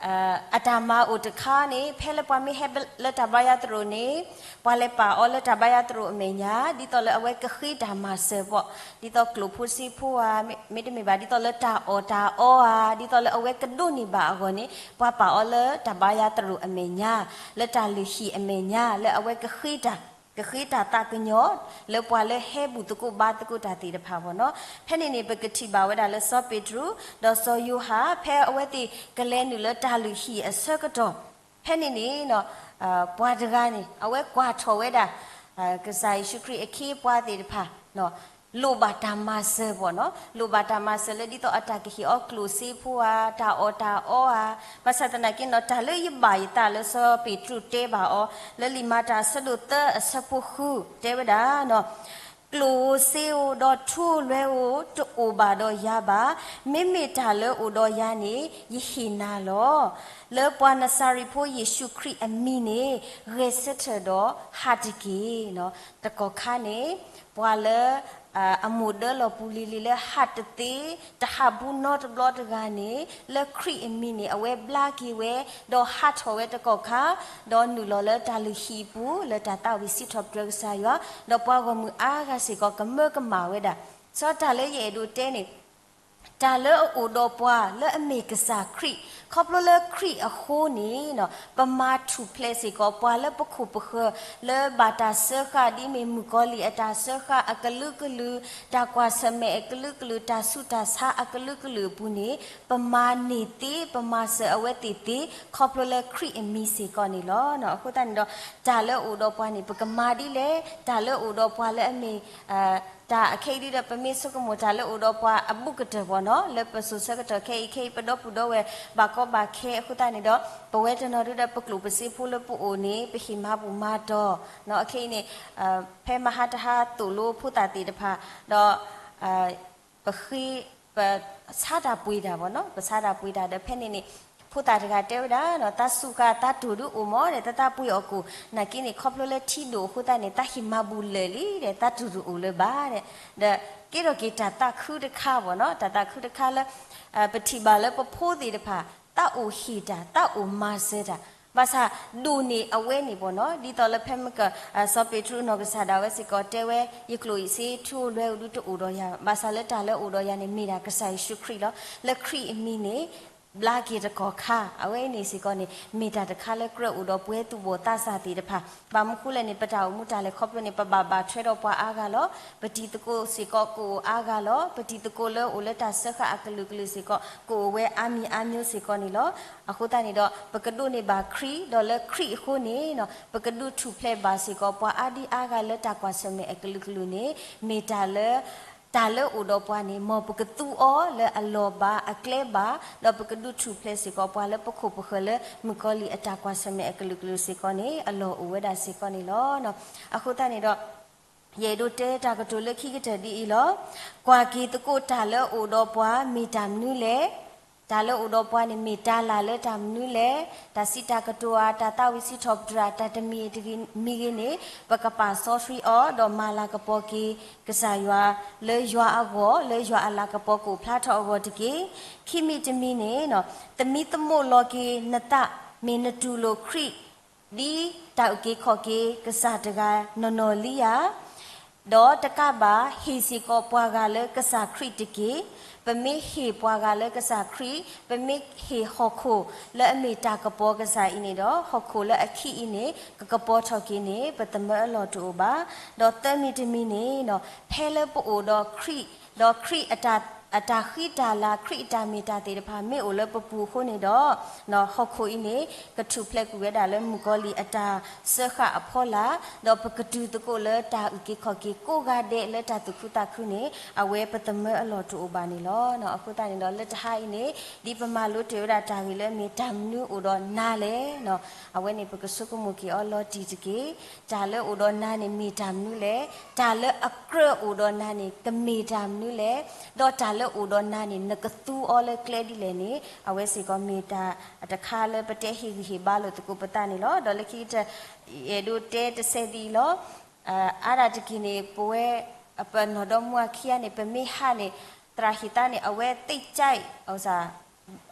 အတၢ်မၤအိၣ်တခါန့ၣ် ဖဲလၢပှၤမ့ၢ်ဟဲလၢတၢ်ဘါယွၤသရိာ်န့ၣ် ပှၤလဲၤပာ်အီၤလၢတၢ်ဘါယွၤသရိာ်အမဲာ်ညါ ဒ်သိးလၢအဝဲကဃ့တၢ်မၤစၢၤပှၤ ဒ်သိးကျိၣ်ဖိစ့ဖိဧါ မ့တမ့ၢ်ဘၣ် ဒ်သိးလၢတၢ်အီၣ်တၢ်အီဧါ ဒ်သိးလၢအဝဲကဒိးန့ၢ်ဘၣ်အဂီၢ်န့ၣ် ပှၤပာ်အီၤလၢတၢ်ဘါယွၤသရိာ်အမဲာ်ညါ လၢတၢ်လုၢ်ဟံၣ်အမဲာ်ညါ လၢအဝဲကဃ့တၢ် ကဃ့တၢ်သးကညီၤ လၢပှၤလၢဟဲဘူၣ်သကိးဘါသကိးတၢ်သ့ၣ်တဖၣ် ဘၣ်နီၤ. ဖဲန့ၣ်န့ၣ် ပကထံၣ်ဘၣ်ဝဲဒၣ်လၢစီၤပ့းတရူး ဒီးစီၤယိၤဟၣ် ဖဲအဝဲသ့ၣ်ကလဲၤနုာ်လၢတၢ်လုၢ်ဟံၣ်အဆၢကတီၢ် ဖဲန့ၣ်န့ၣ် ပှၤတဂၤန့ၣ် အဝဲကွၢ်ထီၣ်ဝဲဒၣ် ကစၢ်ယ့ၣ်ၡူးခရံာ်အခ့အပှၤသ့ၣ်တဖၣ် လိၣ်ဘၣ်တၢ်မၤစၢၤ ဘၣ်နီၤ, လိၣ်ဘၣ်တၢ်မၤစၢၤလၢဒ်သိးအတၢ်ကဟ့ၣ်အီၤကျိၣ်စ့ဖိဧါ တၢ်အီၣ်တၢ်အီဧါ, ဘၣ်ဆၣ်သနာ်က့နီၤ တၢ်လၢယဘၣ်ယသးလၢစီၤပ့းတရူးတဲဘၣ်အီၤ လၢလံာ်မၤတၢ်အဆၢဒိၣ်သၢအဆၢဖိဃု တဲဝဲဒၣ်နီၤ ကျိၣ်ဧိၤစ့ဧိၤဒီးထူဧိၤလွဲဧိၤတအိၣ်ဘၣ်ဒီးယၤဘၣ်. မ့မ့ၢ်တၢ်လၢအိၣ်ဒီးယၤန့ၣ် ယဟ့ၣ်နၤလီၤ. လၢပှၤနစၤရ့းဖိယ့ၣ်ၡူးခရံာ်အမံၤန့ၣ် ဂဲၤဆၢထၢၣ်ဒီးဟးတက့ၢ်. တကီၢ်ခါန့ၣ် ပှၤလၢ အမိၢ်ဒၢလီၤပူၤလံၤလံၤလၢဟးတသ့, တဟးဘူးနီတဘျီတဂၤန့ၣ် လၢခရံာ်အမံၤန့ၣ် အဝဲဘျါက့ၤဝဲ, ဒီးဟးထီၣ်ဝဲတကီၢ်ခါ, ဒီးနုာ်လီၤလၢတၢ်လုၢ်ဟံၣ်အပူၤ လၢတၢ်သးဝံၣ်စံးထီၣ်ပတြၢၤကစၢ်ယွၤ, ဒီးပှၤဂီၢ်မုၢ်အါဂၤစ့ၢ်ကီးကမၢကမၣ်ဝဲဒၣ်. စီတၢ်လၢယအဲၣ်ဒိးတဲန့ၣ် တၢ်လၢအအိၣ်ဒီးပှၤလၢအမ့ၢ်ကစၢ်ခရံာ်, ခီဖျိလၢခရံာ်အဃိန့ၣ် ပမၤထူၣ်ဖျဲးစ့ၢ်ကီး ပှၤလၢပခိၣ်ပဃၢၤ လၢဘၣ်တၢ်စၢဃာ် ဒ်မ့ၢ်မုၣ်ကီၤလံၢ်အတၢ်စၢဃာ်အကလုာ်ကလုာ်, တၢ်ကွၢ်ဆၢၣ်မဲာ်အကလုာ်ကလုာ်, တၢ်ဆူးတၢ်ဆါအကလုာ်ကလုာ်အပူၤန့ၣ် ပမၤန့ၢ်သ့, ပမၤစၢၤအဝဲသ့ၣ်သ့, ခီဖျိလၢခရံာ်အမံၤစ့ၢ်ကီးန့ၣ်လီၤ. အဃိသတးန့ၣ်ဒီး တၢ်လၢအအိၣ်ဒီးပှၤန့ၣ် ပကမၤဒ်လဲၣ်, တၢ်လၢအအိၣ်ဒီးပှၤလၢအမ့ၢ် တၢ်အခဲအံၤဒ်ဒီး ပမ့ၢ်ဆိကမိၣ်တၢ်လၢအအိၣ်ဒီးပှၤအဘူးကတၢၢ်ဘၣ်နီၤ, လၢပစိၤဆၢကတီၢ်ခဲအံၤခဲအံၤ ပဒီပုၢ်ဒီဝဲၢ်ဘၣ်ကီဘၣ်ခဲအဃိသတးန့ၣ်ဒီး ပဝဲတနီၤဒ်ဒီး ပကျိၣ်ပစ့ဖိလၢပအိၣ်န့ၣ် ပဟ့ၣ်မၤဘူၣ်မၤတီၢ်, အခဲအံၤန့ၣ် ဖဲမဟါတဟါသိၣ်လိဖိသၣ်သ့ၣ်တဖၣ်, ဒီး ပဃ့ ပဆါတၢ်ပှ့ၤတၢ်ဘၣ်နီၤ, ပဆါတၢ်ပှ့ၤတၢ်ဒီး ဖဲန့ၣ်န့ၣ် ဖိသၣ်တဂၤတဲဝဲဒၣ်နီၤ, သးစူၤဃာ်သးတိၢ်ဒုးအိၣ်မးဒီး သးသးပှ့ၤအီၣ်ကိၣ်, နာ်က့န့ၣ် ခီဖျိလၢထံဒိၣ်အဃိသတးန့ၣ် သးဟ့ၣ်မၤဘူၣ်လၢာ်လံဒီး သးတိၢ်တအိၣ်လၢၤဘၣ်ဒီး, ဒီးကဲထီၣ်က့ၤတၢ်သးခုတခါဘၣ်နီၤ, တၢ်သးခုတခါလၢ ပထံၣ်ဘၣ်လၢပဖိသ့ၣ်တဖၣ် သးအိၣ်ဟ့ၣ်တၢ်, သးအိၣ်မၤစၢၤတၢ်, ဘၣ်ဆၣ်ဒိၣ်န့ၢ်အဝဲန့ၣ်ဘၣ်နီၤ, ဒ်သိးလၢဖဲမုၢ်က စီၤပ့းတရူးနီၢ်ကစၢ်ဒၣ်ဝဲစ့ၢ်ကီးတဲဝဲ, ယကျိၣ်ယစ့ထူဧိၤလွဲဧိၤဒုးတအိၣ်ဒီးယၤ, ဘၣ်ဆၣ်လၢတၢ်လၢအအိၣ်ဒီးယၤန့ၣ် မ့ၢ်ဒၣ်ကစၢ်ယ့ၣ်ၡူးခရံာ်လီၤ. လၢခရံာ်အမံၤန့ၣ် ဘျါက့ၤတကီၢ်ခါ, အဝဲအံၤန့ၣ်စ့ၢ်ကီးန့ၣ် မ့ၢ်တၢ်တခါလၢကြၢးအိၣ်ဒီးပဝဲသူၣ်ဘီၣ်သးစၢ်သ့ၣ်တဖၣ်, ဘၣ်မနုၤဃိလဲၣ်န့ၣ် ပတၢ်အိၣ်မူတၢ်လဲၤခီဖျိန့ၣ် ပဘၣ်ဘၣ်ထွဲဒီးပှၤအါဂၤလီၤ. ပတံၤသကိးစ့ၢ်ကီးကအိၣ်အါဂၤလီၤ. ပတံၤသကိးလၢအိၣ်လၢတၢ်စၢဃာ်အကလုာ်ကလုာ်စ့ၢ်ကီး ကအိၣ်ဝဲအါမံၤအါမံၤစ့ၢ်ကီးန့ၣ်လီၤ. အဃိသတးန့ၣ်ဒီး ပကဒိးန့ၢ်ဘၣ်ခရံာ်, ဒီးလၢခရံာ်အဃိန့ၣ် ပကဒုးထူၣ်ဖျဲးဘၣ်စ့ၢ်ကီး ပှၤအါဒံအါဂၤလၢတၢ်ကွၢ်ဆၢၣ်မဲာ်အကလုာ်ကလုာ်န့ၣ် မ့ၢ်တၢ်လၢ တၢ်လၢအအိၣ်ဒီးပှၤန့ၣ် မ်ပကသူအီၤလၢအလီၢ်ဘၣ်အကျဲဘၣ်, ဒီးပကဒုးထူၣ်ဖျဲးစ့ၢ်ကီး ပှၤလၢပခိၣ်ပဃၢၤလၢမုၣ်ကီၤလံၢ်အတၢ်ကွၢ်ဆၢၣ်မဲာ်အကလုာ်ကလုာ်စ့ၢ်ကီးန့ၣ် အလီၢ်အိၣ်ဝဲဒၣ်စ့ၢ်ကီးန့ၣ်လီၤ. အဃိသတးန့ၣ်ဒီး ယအဲၣ်ဒိးတဲတၢ်ကတိၤလၢခံကတၢၢ်ဒ်အံၤလီၤ. ကွၢ်က့ၤသကိးတၢ်လၢအအိၣ်ဒီးပှၤမ့ၢ်တၢ်မနုၤလဲၣ်. တၢ်လၢအအိၣ်ဒီးပှၤန့ၣ် မ့ၢ်တၢ်လၢ်လၢတၢ်မနုၤလဲၣ်. တၢ်စံးတၢ်ကတိၤဧါ, တၢ်သးဝံၣ်စံးထီၣ်ပတြၢၤ တၢ်တမံၤတမံၤဂ့ၤန့ၣ် ပကပာ်စီဆှံအီၤ ဒီးမၤလၤကပီၤက့ၤကစၢ်ယွၤ လၢယွၤအဂီၢ်, လၢယွၤအလၤကပီၤကအိၣ်ဖျါထီၣ်အဂီၢ်တက့ၢ်. ခံမံၤတမံၤန့ၣ် သမံသမိးလီၤက့ၤနသး မ့ၢ်နတူၢ်လိာ်ခရံာ် ဒ်တၢ်အုၣ်က့ၤခီၣ်က့ၤကစၢ်တဂၤနီၢ်နီၢ်လံဧါ. ဒီးတကးဘၣ် ဟ့ၣ်စ့ၢ်ကီးပှၤဂၤလၢကစၢ်ခရံာ်တက့ၢ်. ပမ့ၢ်ဟ့ၣ်ပှၤဂၤလၢကစၢ်ခရံာ်, ပမ့ၢ်ဟ့ၣ်ဟီၣ်ခိၣ်လၢအမ့ၢ်တၢ်ကပီၤကစၢ်အံၤန့ၣ်ဒီး ဟီၣ်ခိၣ်လၢအခံအံၤန့ၣ် ကကပီၤထီၣ်က့ၤန့ၣ် ပသမၢအလီၢ်တအိၣ်ဘၣ်. ဒီးသၢမံၤတမံၤန့ၣ် ဖဲလၢပအိၣ်ဒီးခရံာ်, ဒီးခရံာ်အတၢ်ဃံတၢ်လၤ, ခရံာ်အတၢ်မ့ၢ်တၢ်သ့ၣ်တဖၣ် မ့ၢ်အိၣ်လၢပပူၤအဃိန့ၣ်ဒီး ဟီၣ်ခိၣ်အံၤန့ၣ် ကထူၣ်ဖျဲးကွံာ်ဝဲဒၣ်လၢမုၣ်ကီၤလံၢ်အတၢ်စၢဃာ်အဖီလာ်, ဒီးပကတုၤသကိးလၢတၢ်အုၣ်က့ၤခီၣ်က့ၤကိးဂၤဒဲးလၢတၢ်သူၣ်ခုသးခုန့ၣ် အဝဲပသမၢအလီၢ်တအိၣ်ဘၣ်န့ၣ်လီၤ. အဃိသတးန့ၣ်ဒီး လၢတဟါအံၤန့ၣ် ဒ်ပမၤလိတ့ၢ်ဝဲဒၣ်တၢ်ဂ့ၢ်လၢအမ့ၢ်တၢ်မနုၤအိၣ်ဒီးနၤလဲၣ်, အဝဲန့ၣ် ပကဆိကမိၣ်က့ၤအီၤလီၤတံၢ်တက့ၢ်. တၢ်လၢအိၣ်ဒီးနၤန့ၣ်မ့ၢ်တၢ်မနုၤလဲၣ်, တၢ်လၢအကြၢးအိၣ်ဒီးနၤန့ၣ် ကမ့ၢ်တၢ်မနုၤလဲၣ်, ဒီးတၢ်လၢအိၣ်ဒီးနၤန့ၣ် နကသူအီၤလၢကျဲဒ်လဲၣ်န့ၣ် အဝဲစ့ၢ်ကီးမ့ၢ်တၢ်တခါလၢပတဲဟ့ၣ်ဂံၢ်ဟ့ၣ်ဘါလိာ်သကိးပသးန့ၣ်လီၤ. ဒီးလၢခံကတၢၢ် ယအဲၣ်ဒိးတဲတစဲးဒ်အံၤလီၤ. အါဒၣ်တက့ၢ်န့ၣ် ပဝဲ ပနီၢ်ဒီမါဝၤခံဂၤန့ၣ် ပမ့ၢ်ဟးန့ၣ် သရၣ်ဟ့ၣ်သါန့ၣ် အဝဲသ့ၣ်ကၠဲး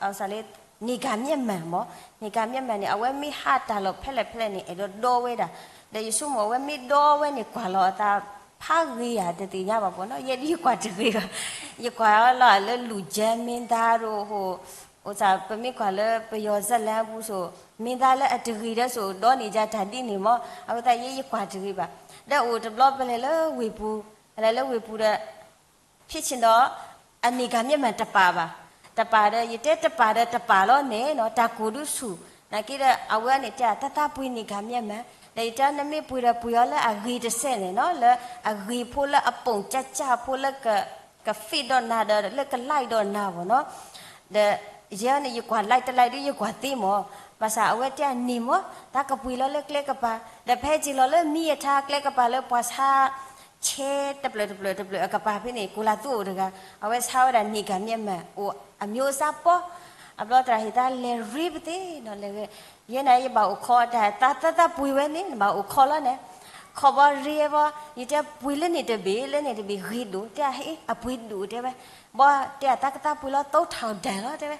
အဝဲ န့ၢ်ကၤမျဲၢ်မၢ်မး, န့ၢ်ကၤမျဲၢ်မၢ်န့ၣ် အဝဲမ့ၢ်ဟးတၢ်လီၢ်ဖဲလဲၣ်ဖဲလဲၣ်န့ၣ် အဲၣ်ဒိးဒီဝဲဒၣ်. ဒီးယဆိကမိၣ်အဝဲမ့ၢ်ဒီဝဲန့ၣ် ကွၢ်လီၤအသးဖးဂ့ၤဧါ တသ့ၣ်ညါဘၣ်ပီၤနီၤ, ယဲဒၣ်ယကွၢ်တဂ့ၤဘၣ်. ယကွၢ်လီၤလၢလူၤကၠဲမ့ၢ်သါဒီး ဟိ အိၣ်သး ပမ့ၢ်ကွၢ်လၢပယီၤဇာတ်လမ်းပူၤဆိ မ့ၢ်သါလၢအတဂ့ၤဒီးဆိ ဒီန့ၢ်ယၤတၢ်ဒ်န့ၣ်မး, အဃိသတးယဲယကွၢ်တဂ့ၤဘၣ်. ဒီးအိၣ်တဘျီပလဲၤလၢဝ့ၢ်ပူၤ, လဲၤလၢဝ့ၢ်ပူၤဒီး ဖဲဆ့ၣ်ဒီး အန့ၢ်ကၤမျဲၢ်မၢ်တပာ်ဘၣ်, တပာ်ဒီး ယတဲတပာ်ဒီးတပာ်လီၤန့ၣ်နီၤ, တၢ်ကိၢ်ဒုးဆူၣ်, နာ်က့ဒီး အဝဲန့ၣ်တဲ တၢ်သးပှ့ၤန့ၢ်ကၤမျဲၢ်မၢ်, ဒီးယတဲနမ့ၢ်ပှ့ၤဒီးပှ့ၤအီၤလၢအဂ့ၤတစဲးန့ၣ်နီၤ, လၢအဂ့ၤဖိလၢအပိာ်ကၠၢ်ကၠၢ်ဖိလၢ က ကဖ့ၣ်ဒီးနၤဒီး လၢကlikeဒီးနၤပီၤနီၤ. ဒီးယဲန့ၣ် ယကွၢ်likeတlikeဒုး ယကွၢ်သ့မး, ဘၣ်ဆၣ်အဝဲတဲန့ၢ်မး, တၢ်ကပှ့ၤလီၤလၢကျဲကပၤ, ဒီးဖဲစ့ၢ်လီၤလၢမံအထါကျဲကပၤလၢပှၤဆါ ဆဲတဖျၢၣ်တဖျၢၣ်တဖျၢၣ်အကပၤဖဲန့ၣ် ကိးလၢသူအိၣ်တဂၤ, အဝဲဆါဝဲဒၣ် နေကံမျက်မှန် အိၣ်အမျိုးအစား ပီ, အဘျီသရၣ်ဟ့ၣ်သါလဲၤရ့ပသ့ၣ်နီၤ လဲၤဂ့ၤ, ယဲန့ၣ် ယဘၣ်အိၣ်ခိးတၢ် သးသၢသးပှ့ၤဝဲန့ၣ် နဘၣ်အိၣ်ခိးလီၤန့ၣ်, ခီဘီရ့ဘီ, ယတဲပှ့ၤလၢန့ၣ်တဘ့ၣ် လၢန့ၣ်တဘ့ၣ်ဂ့ၤဒိၣ် တဲအဟ့ၣ် အပှ့ၤဒိၣ်တဲဝဲ, ဘီတဲအသးကသးပှ့ၤလီၤ သုံးထောင်တန်လီၤတဲဝဲ,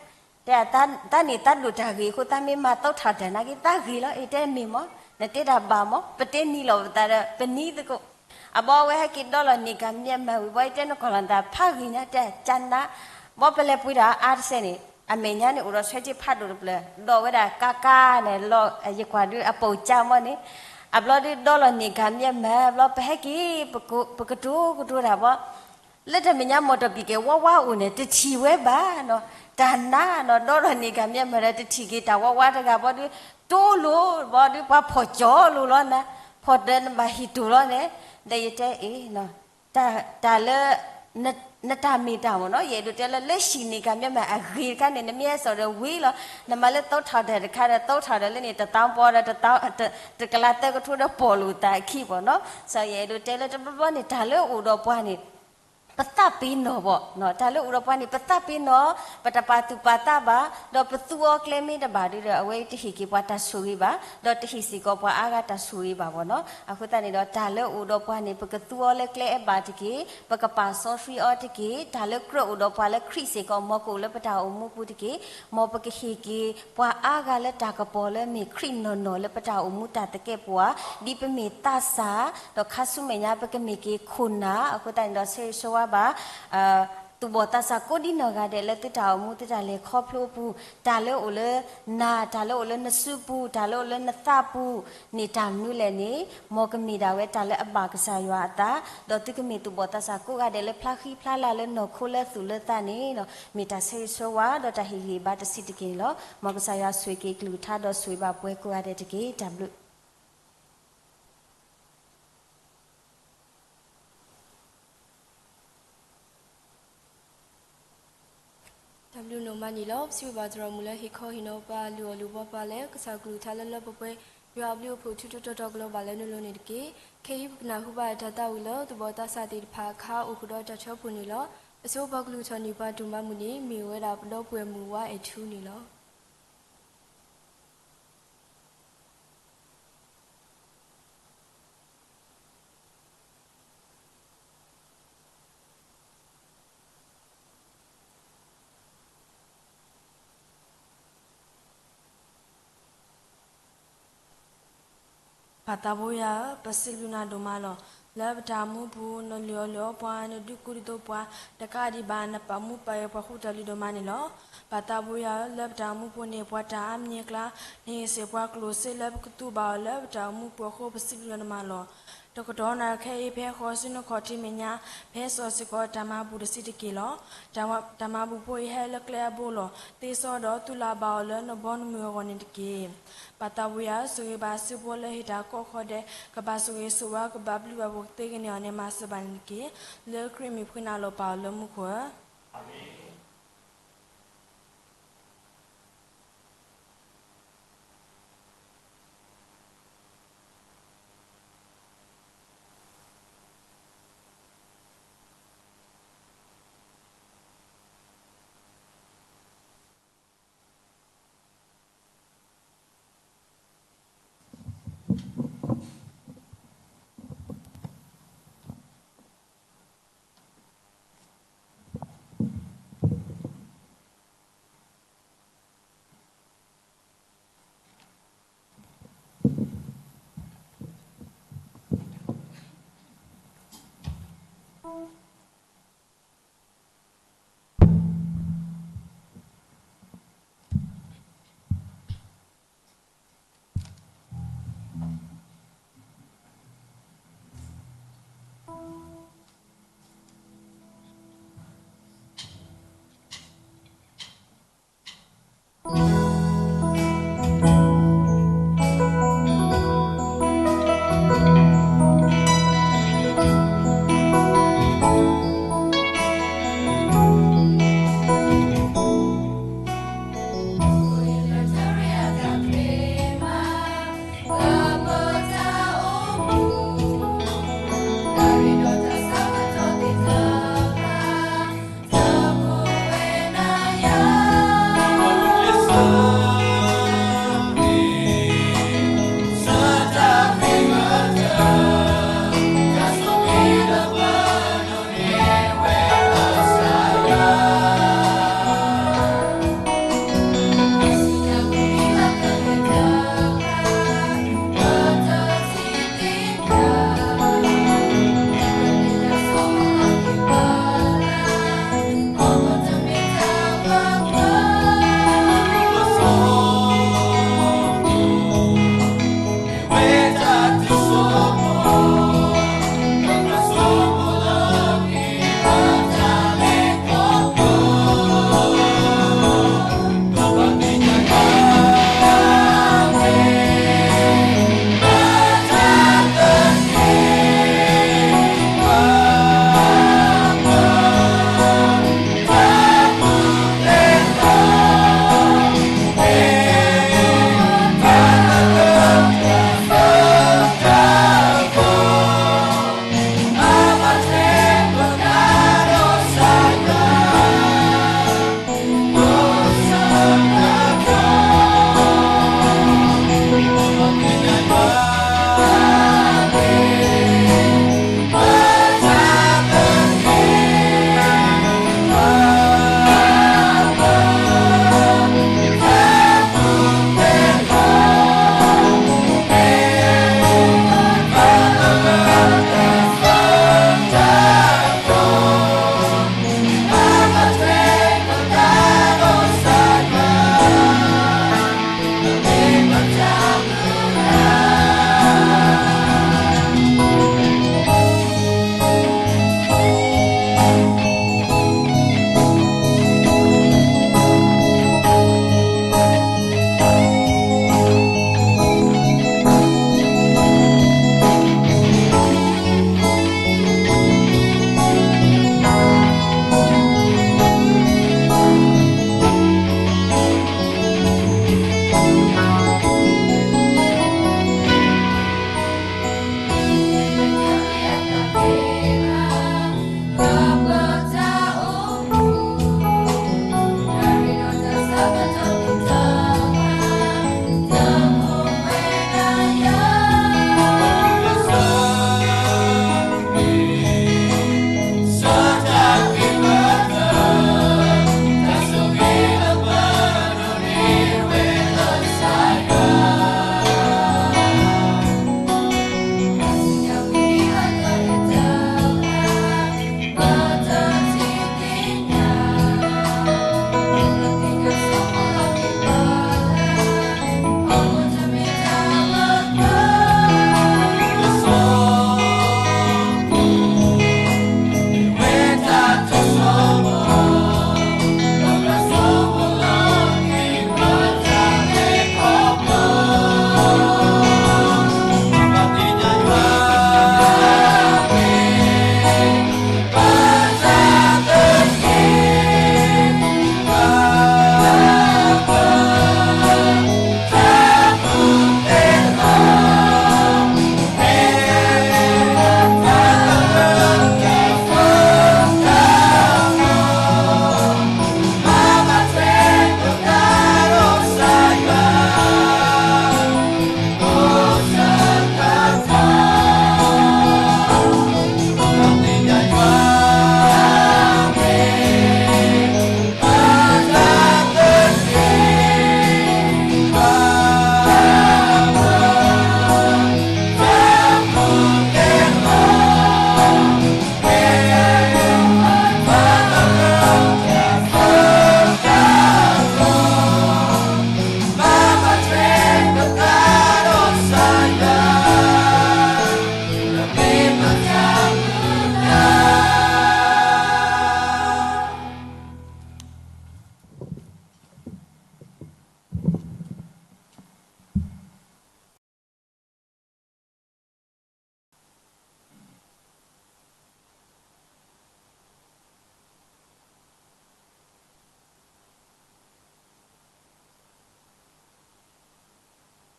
တဲအသးန့ၣ်သးဒိၣ်တၢ်ဂ့ၤအဃိ သးမ့ၢ်မၤ သုံးထောင်တန် နာ်က့သးဂ့ၤလီၤ အတဲမ့ၢ်မီၢ်, နတဲတၢ်ဘၣ်မီၢ် ပတဲနံၤလီၤပသးဒီး ပနံၤသကိး အဘီအဝဲဟဲက့ၤဒီလီၤ နေကံမျက်မှန် ဝံၤဘီ ယတဲနကီၢ်လီၤနသးဖးဂ့ၤညါ တဲကနါ, ဘီပလဲၤပှ့ၤတၢ်အါတစဲးန့ၣ် အမဲာ်ညါန့ၣ်အိၣ်ဒီးဆွဲက့ဖးဒိၣ်တဖျၢၣ် ဒီးဝဲဒၣ်ကါကါန့ၣ် လီၤယကွၢ်ဒုးအပိာ်ကါမီၢ်န့ၣ်, အဘျီဒုးဒီလီၤ နေကံမျက်မှန် ဘျီပဟဲက့ၤ ပကတိၤကတိၤတၢ်ဘီ လၢတၢ်မဲာ်ညါ မော်တော်ဆိုင်ကယ် ဝါဝါအိၣ်န့ၣ် တထံၣ်ဝဲဘၣ်နီၤ, တၢ်နါနီၤ ဒီလီၤ နေကံမျက်မှန် ဒီးတထံၣ်က့ၤတၢ်ဝါဝါတဂၤဘီဒုး တိလိာ်ဘီဒုး ပှၤဖီၣ်ကၠီလိာ်လီၤနၤ, ဖီၣ်ဒီးနဘၣ်ဟ့ၣ်တိၢ်လီၤန့ၣ်, ဒီးယတဲအ့ၣ် တၢ်လၢ နတၢ်မ့ၢ်တၢ်မ့ၢ်နီၤ ယအဲၣ်ဒိးတဲလၢ လၢဟံၣ် နေကံမျက်မှန် အဂ့ၤတခါန့ၣ် နမ့ၢ်ဟဲစိာ်ဒီးဝံၤလီၤ, နမၤလၢ သုံးထောင်တန် တခါဒီး သုံးထောင်တန် လၢန့ၣ် တသီပီဒီး တကလးသၢကထိဒီး ပိာ်လိာ်သးအခံဘီနီၤ, စီၤယအဲၣ်ဒိးတဲလၢတဘျီဘျီန့ၣ် တၢ်လၢအိၣ်ဒီးပှၤန့ၣ် ပသးပ့ၤနီၣ်ဘီ, တၢ်လၢအိၣ်ဒီးပှၤန့ၣ် ပသးပ့ၤနီၣ်, ပတပာ်သူၣ်ပာ်သးဘၣ်, ဒီးပသူအီၤကျဲမ့ၢ်တဘၣ်ဒုဒီး အဝဲတဟ့ၣ်က့ၤပှၤတၢ်ဆိၣ်ဂ့ၤဘၣ်, ဒီးတဟ့ၣ်စ့ၢ်ကီးပှၤအါဂၤတၢ်ဆိၣ်ဂ့ၤဘၣ်ဘီနီၤ, အဃိသတးန့ၣ်ဒီး တၢ်လၢအိၣ်ဒီးပှၤန့ၣ် ပကသူအီၤလၢကျဲအဘၣ်တက့ၢ်, ပကပာ်စီဆှံအီၤတက့ၢ်, တၢ်လၢကြၢးအိၣ်ဒီးပှၤလၢခရံာ်စ့ၢ်ကီး မ်ကအိၣ်လၢပတၢ်အိၣ်မူပူၤတက့ၢ်, မ်ပကဟ့ၣ်က့ၤပှၤအါဂၤလၢတၢ်ကပီၤလၢမ့ၢ်ခရံာ်နီၢ်နီၢ်လၢပတၢ်အိၣ်မူတၢ်သကဲးပဝး, ဒ်ပမ့ၢ်သးစၢ်, ဒီးခါဆူမဲာ်ညါပကမ့ၢ်က့ၤခိၣ်နၢ်, အဃိသတးန့ၣ်ဒီး ဆၢဂ့ၤဆၢဝါဘၣ် သူၣ်ဘီၣ်သးစၢ်ကိးဒ်နီၢ်ဂၤဒဲးလၢသုတၢ်အိၣ်မူသုတၢ်လဲၤခီဖျိအပူၤ, တၢ်လၢအိၣ်လၢနၤ, တၢ်လၢအိၣ်လၢနစုပူၤ, တၢ်လၢအိၣ်လၢနသးပူၤန့ၣ် တၢ်မနုၤလဲၣ်န့ၣ်, မ်ကမ့ၢ်ဒၣ်ဝဲတၢ်လၢအဘၣ်ကစၢ်ယွၤအသး, ဒီးသုကမ့ၢ်သူၣ်ဘီၣ်သးစၢ်ကိးဂၤဒဲးလၢဖျါဃံဖျါလၤလၢနီၢ်ခိလၢသူၣ်လၢသးန့ၣ်, မ့ၢ်တၢ်ဆၢဂ့ၤဆၢဝါ ဒီးတၢ်ဟ့ၣ်ဂံၢ်ဘါတဆံးတက့ၢ်န့ၣ်လီၤ. မ်ကစၢ်ယွၤဆိၣ်ဂ့ၤက့ၤကလုၢ်ကထါဒီးဆိၣ်ဂ့ၤဘၣ်ပှၤကိးဂၤဒဲးတက့ၢ်. တၢ်ဘျုး တၢ်ဘျုးနီၢ်မးန့ၣ်လီၤ. ပစံးဘျုးဘၣ်သရၣ်မုၣ်လၢဟ့ၣ်ခီဟ့ၣ်နီၤပှၤလုၢ်အီၣ်လုၢ်ဘီပှၤလၢ ကစၢ်ကလုၢ်ကထါလၢလၢပှဲၤပှဲၤ, ယွၤအဘျုးအဖှိၣ်ထူထူတီတီကလီၤဘၣ်လၢနလိၤန့ၣ်တက့ၢ်. ခဲအံၤပကနၢ်ဟူဘၣ်တၢ်သးဝံၣ်လၢ သူၣ်ဘီၣ်သးစၢ်သ့ၣ်တဖၣ်အခါအိၣ်ဃုာ်ဒီးတၢ်ထၢဖှိၣ်န့ၣ်လီၤ. အဆိပှၤကလုၢ်ထီၣ်န့ၢ်ပှၤဒိၣ်မးမုၢ်န့ၣ် မ့ၢ်ဝဲဒၣ်ပဒီပုၢ်ဝဲၢ်မုၣ်ဝါအဲၣ်ထူန့ၣ်လီၤ. ပၢ်သးဘိယွၤဧၢ, ပစံးဘျုးနၤဒိၣ်မးလီၤ. လၢပတၢ်အိၣ်မူပူၤ နလုၢ်အီၣ်လုၢ်အီပှၤ, နဒုးကူဒုးသိးပှၤ, တကးဒံးဘၣ် နပာ်မူပာ်ဂဲၤပှၤဃူတၢ်လုၢ်ဒိၣ်မးန့ၣ်လီၤ. ပၢ်သးဘိယွၤဧၢ, လၢပတၢ်အိၣ်မူပူၤန့ၣ် ပှၤတၢ်အါမံၤအကျါ, နဟ့ၣ်စ့ၢ်ပှၤကျိၣ်စ့လၢပကသူဘၣ်အီၤလၢပတၢ်အိၣ်မူပူၤအဃိ ပစံးဘျုးနၤဒိၣ်မးလီၤ. တကတီၢ်နၤခဲအံၤ ဖဲဃီၤဆူနခီၣ်ထံးမဲာ်ညါ, ဖဲစီၤစ့ၢ်ကီးတၢ်မၤဘူၣ်တဆံးတက့ၢ်လီၤ. တၢ်မၤဘူၣ်ဖိအံၤဟဲလၢကျဲအဘိလီၤ. သ့စီဒီးသူၣ်လၢ်ဘၣ်အီၤလၢနဘီနမုၢ်အဂီၢ်န့ၣ်တက့ၢ်. ပၢ်သးဘိယွၤဧၢ, ဆိၣ်ဂ့ၤဘၣ်အစုဖိလၢဟ့ၣ်တၢ်ကိးဃီၤဒဲး, ကဘၣ်ဆိၣ်ဂ့ၤဆိၣ်ဝါ ကဘၣ်ဘျုးဘၣ်ဖှိၣ်ကသ့ဂ့ၤန့ၢ်အီၤန့ၣ် မၤစၢၤဘၣ်န့ၣ်တက့ၢ်. လၢခရံာ်မံၤဖှံနၤလီၤပၢ်အိၣ်လၢမူခိၣ်ဧၢ.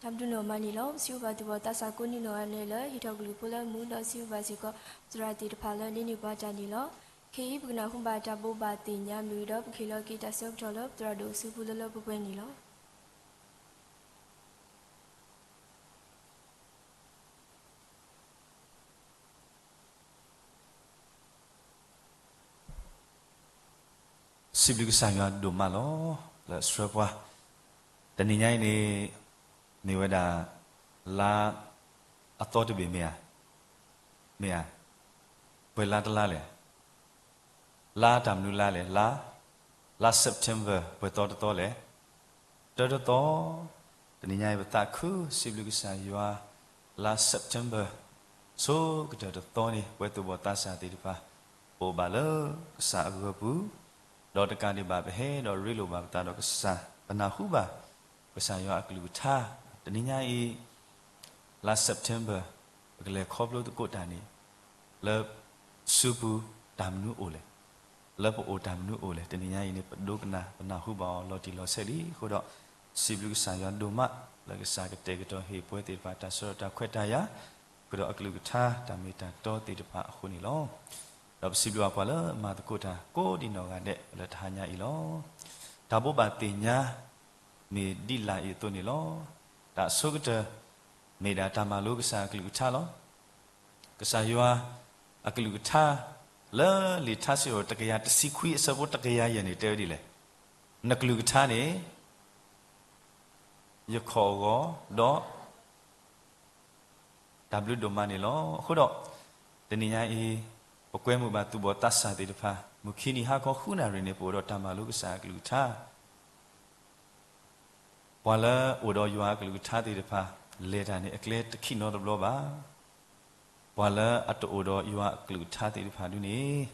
တၢ်ဘျုးနီၢ်မးန့ၣ်လီၤ. ပစံးဘျုးဘၣ်သူၣ်ဘီၣ်သးစၢ်ကိးနံၣ်နီၢ်ဂၤဒဲးလၢ ဟ့ၣ်ထီၣ်ကလုၢ်ဖိလၢမူ ဒီးစံးဘျုးဘၣ်စ့ၢ်ကီး သရၣ်သ့ၣ်တဖၣ်လၢ ဒိးန့ၢ်ပှၤတၢ်န့ၣ်လီၤ. ခဲအံၤ ပကနၢ်ဟူဘၣ်တၢ်ဘိးဘၣ်သ့ၣ်ညါမ့ၢ်ဒီး ပကဟ့ၣ်လီၤက့ၤတၢ်ဆၢကတီၢ်လၢ ပသရၣ်ဒိၣ်အစုပူၤလၢလၢပှဲၤပှဲၤန့ၣ်လီၤ. စံးဘျုးကစၢ်ယွၤဒိၣ်မးလီၤ. လၢအဆှၢပှၤ တနံၤညါအံၤန့ၣ် မ့ၢ်ဝဲဒၣ် လါအသီတဘ့ၣ်မ့ၢ်ဧါ, မ့ၢ်ဧါ, ပှဲၤလါတလါလဲၣ်, လါတၢ်မနုၤလါလဲၣ်, လါ, လါ September ပှဲၤသီတသီလဲၣ်, တၢတသီ, တနံၤညါအံၤ ပသးခုစံးဘျုးကစၢ်ယွၤ လါ September ဆိကတၢၢ်တသီန့ၣ် ပဝဲသူၣ်ဘီၣ်သးစၢ်သ့ၣ်တဖၣ် ပအိၣ်ဘၣ်လၢကစၢ်အဂီၤပူၤ, ဒီးတကးဒံးဘၣ် ပဟဲဒီးရ့လိာ်ဘၣ်ပသးဒီးကစၢ်, ပနၢ်ဟူဘၣ် ကစၢ်ယွၤအကလုၢ်ကထါ, တနံၤညါအံၤ လါ September ပကလဲၤခီဖျိသကိးတၢ်န့ၣ် လၢစုပူၤတၢ်မနုၤအိၣ်လဲၣ်, လၢပအိၣ်တၢ်မနုၤအိၣ်လဲၣ်, တနံၤညါအံၤန့ၣ် ပဒိကနၣ် ပနၢ်ဟူဘၣ်အီၤလီၤတံၢ်လီၤဆဲးလံအဃိဒီး စံးဘျုးကစၢ်ယွၤဒိၣ်မး လၢကစၢ်ကတဲာ်ကတီၤဟ့ၣ်ပှၤသ့ၣ်တဖၣ်တၢ်ဆၢကတီၢ်တၢ်ခွဲးတၢ်ယာ်, ဃုာ်ဒီးအကလုၢ်ကထါတၢ်မ့ၢ်တၢ်တီသ့ၣ်တဖၣ်အဃိန့ၣ်လီၤ. ဒီးပစံးဘျုးဘၣ်ပှၤလၢမၤသကိးတၢ်ကိးဒံးနီၢ်ဂၤဒဲးလၢတဟါညါအံၤလီၤ. တၢ်ဘိးဘၣ်သ့ၣ်ညါ မ့ၢ်ဒ်လာ်အံၤအသိးန့ၣ်လီၤ. တၢ်အဆိကတၢၢ် မ့ၢ်ဒၣ်တၢ်မၤလိကစၢ်အကလုၢ်ကထါလီၤ. ကစၢ်ယွၤအကလုၢ်ကထါ လၢလံာ်ထါစံးထီၣ်ပတြၢၤတကယၤတဆံခွံအဆၢဖိတကယၤယဲၢ်န့ၣ် တဲဝဲဒ်လဲၣ်, နကလုၢ်ကထါန့ၣ် ယခီၣ်အဂီၤ ဒီး တၢ်ဘျုးဒိၣ်မးန့ၣ်လီၤ. အဃိဒီး တနံၤညါအံၤ ပကွဲမုာ်ဘၣ်သူၣ်ဘီၣ်သးစၢ်သ့ၣ်တဖၣ် မုၢ်ခံနံၤဟါခီဃုနၣ်ရံၣ်န့ၣ် ပအိၣ်ဒီးတၢ်မၤလိကစၢ်အကလုၢ်ကထါ ပှၤလၢအိၣ်ဒီးယွၤအကလုၢ်ကထါသ့ၣ်တဖၣ် လဲၤတၢ်န့ၣ် အကျဲတခံးနီတဘျီဘၣ်. ပှၤလၢအတအိၣ်ဒီးယွၤအကလုၢ်ကထါသ့ၣ်တဖၣ်ဒုန့ၣ်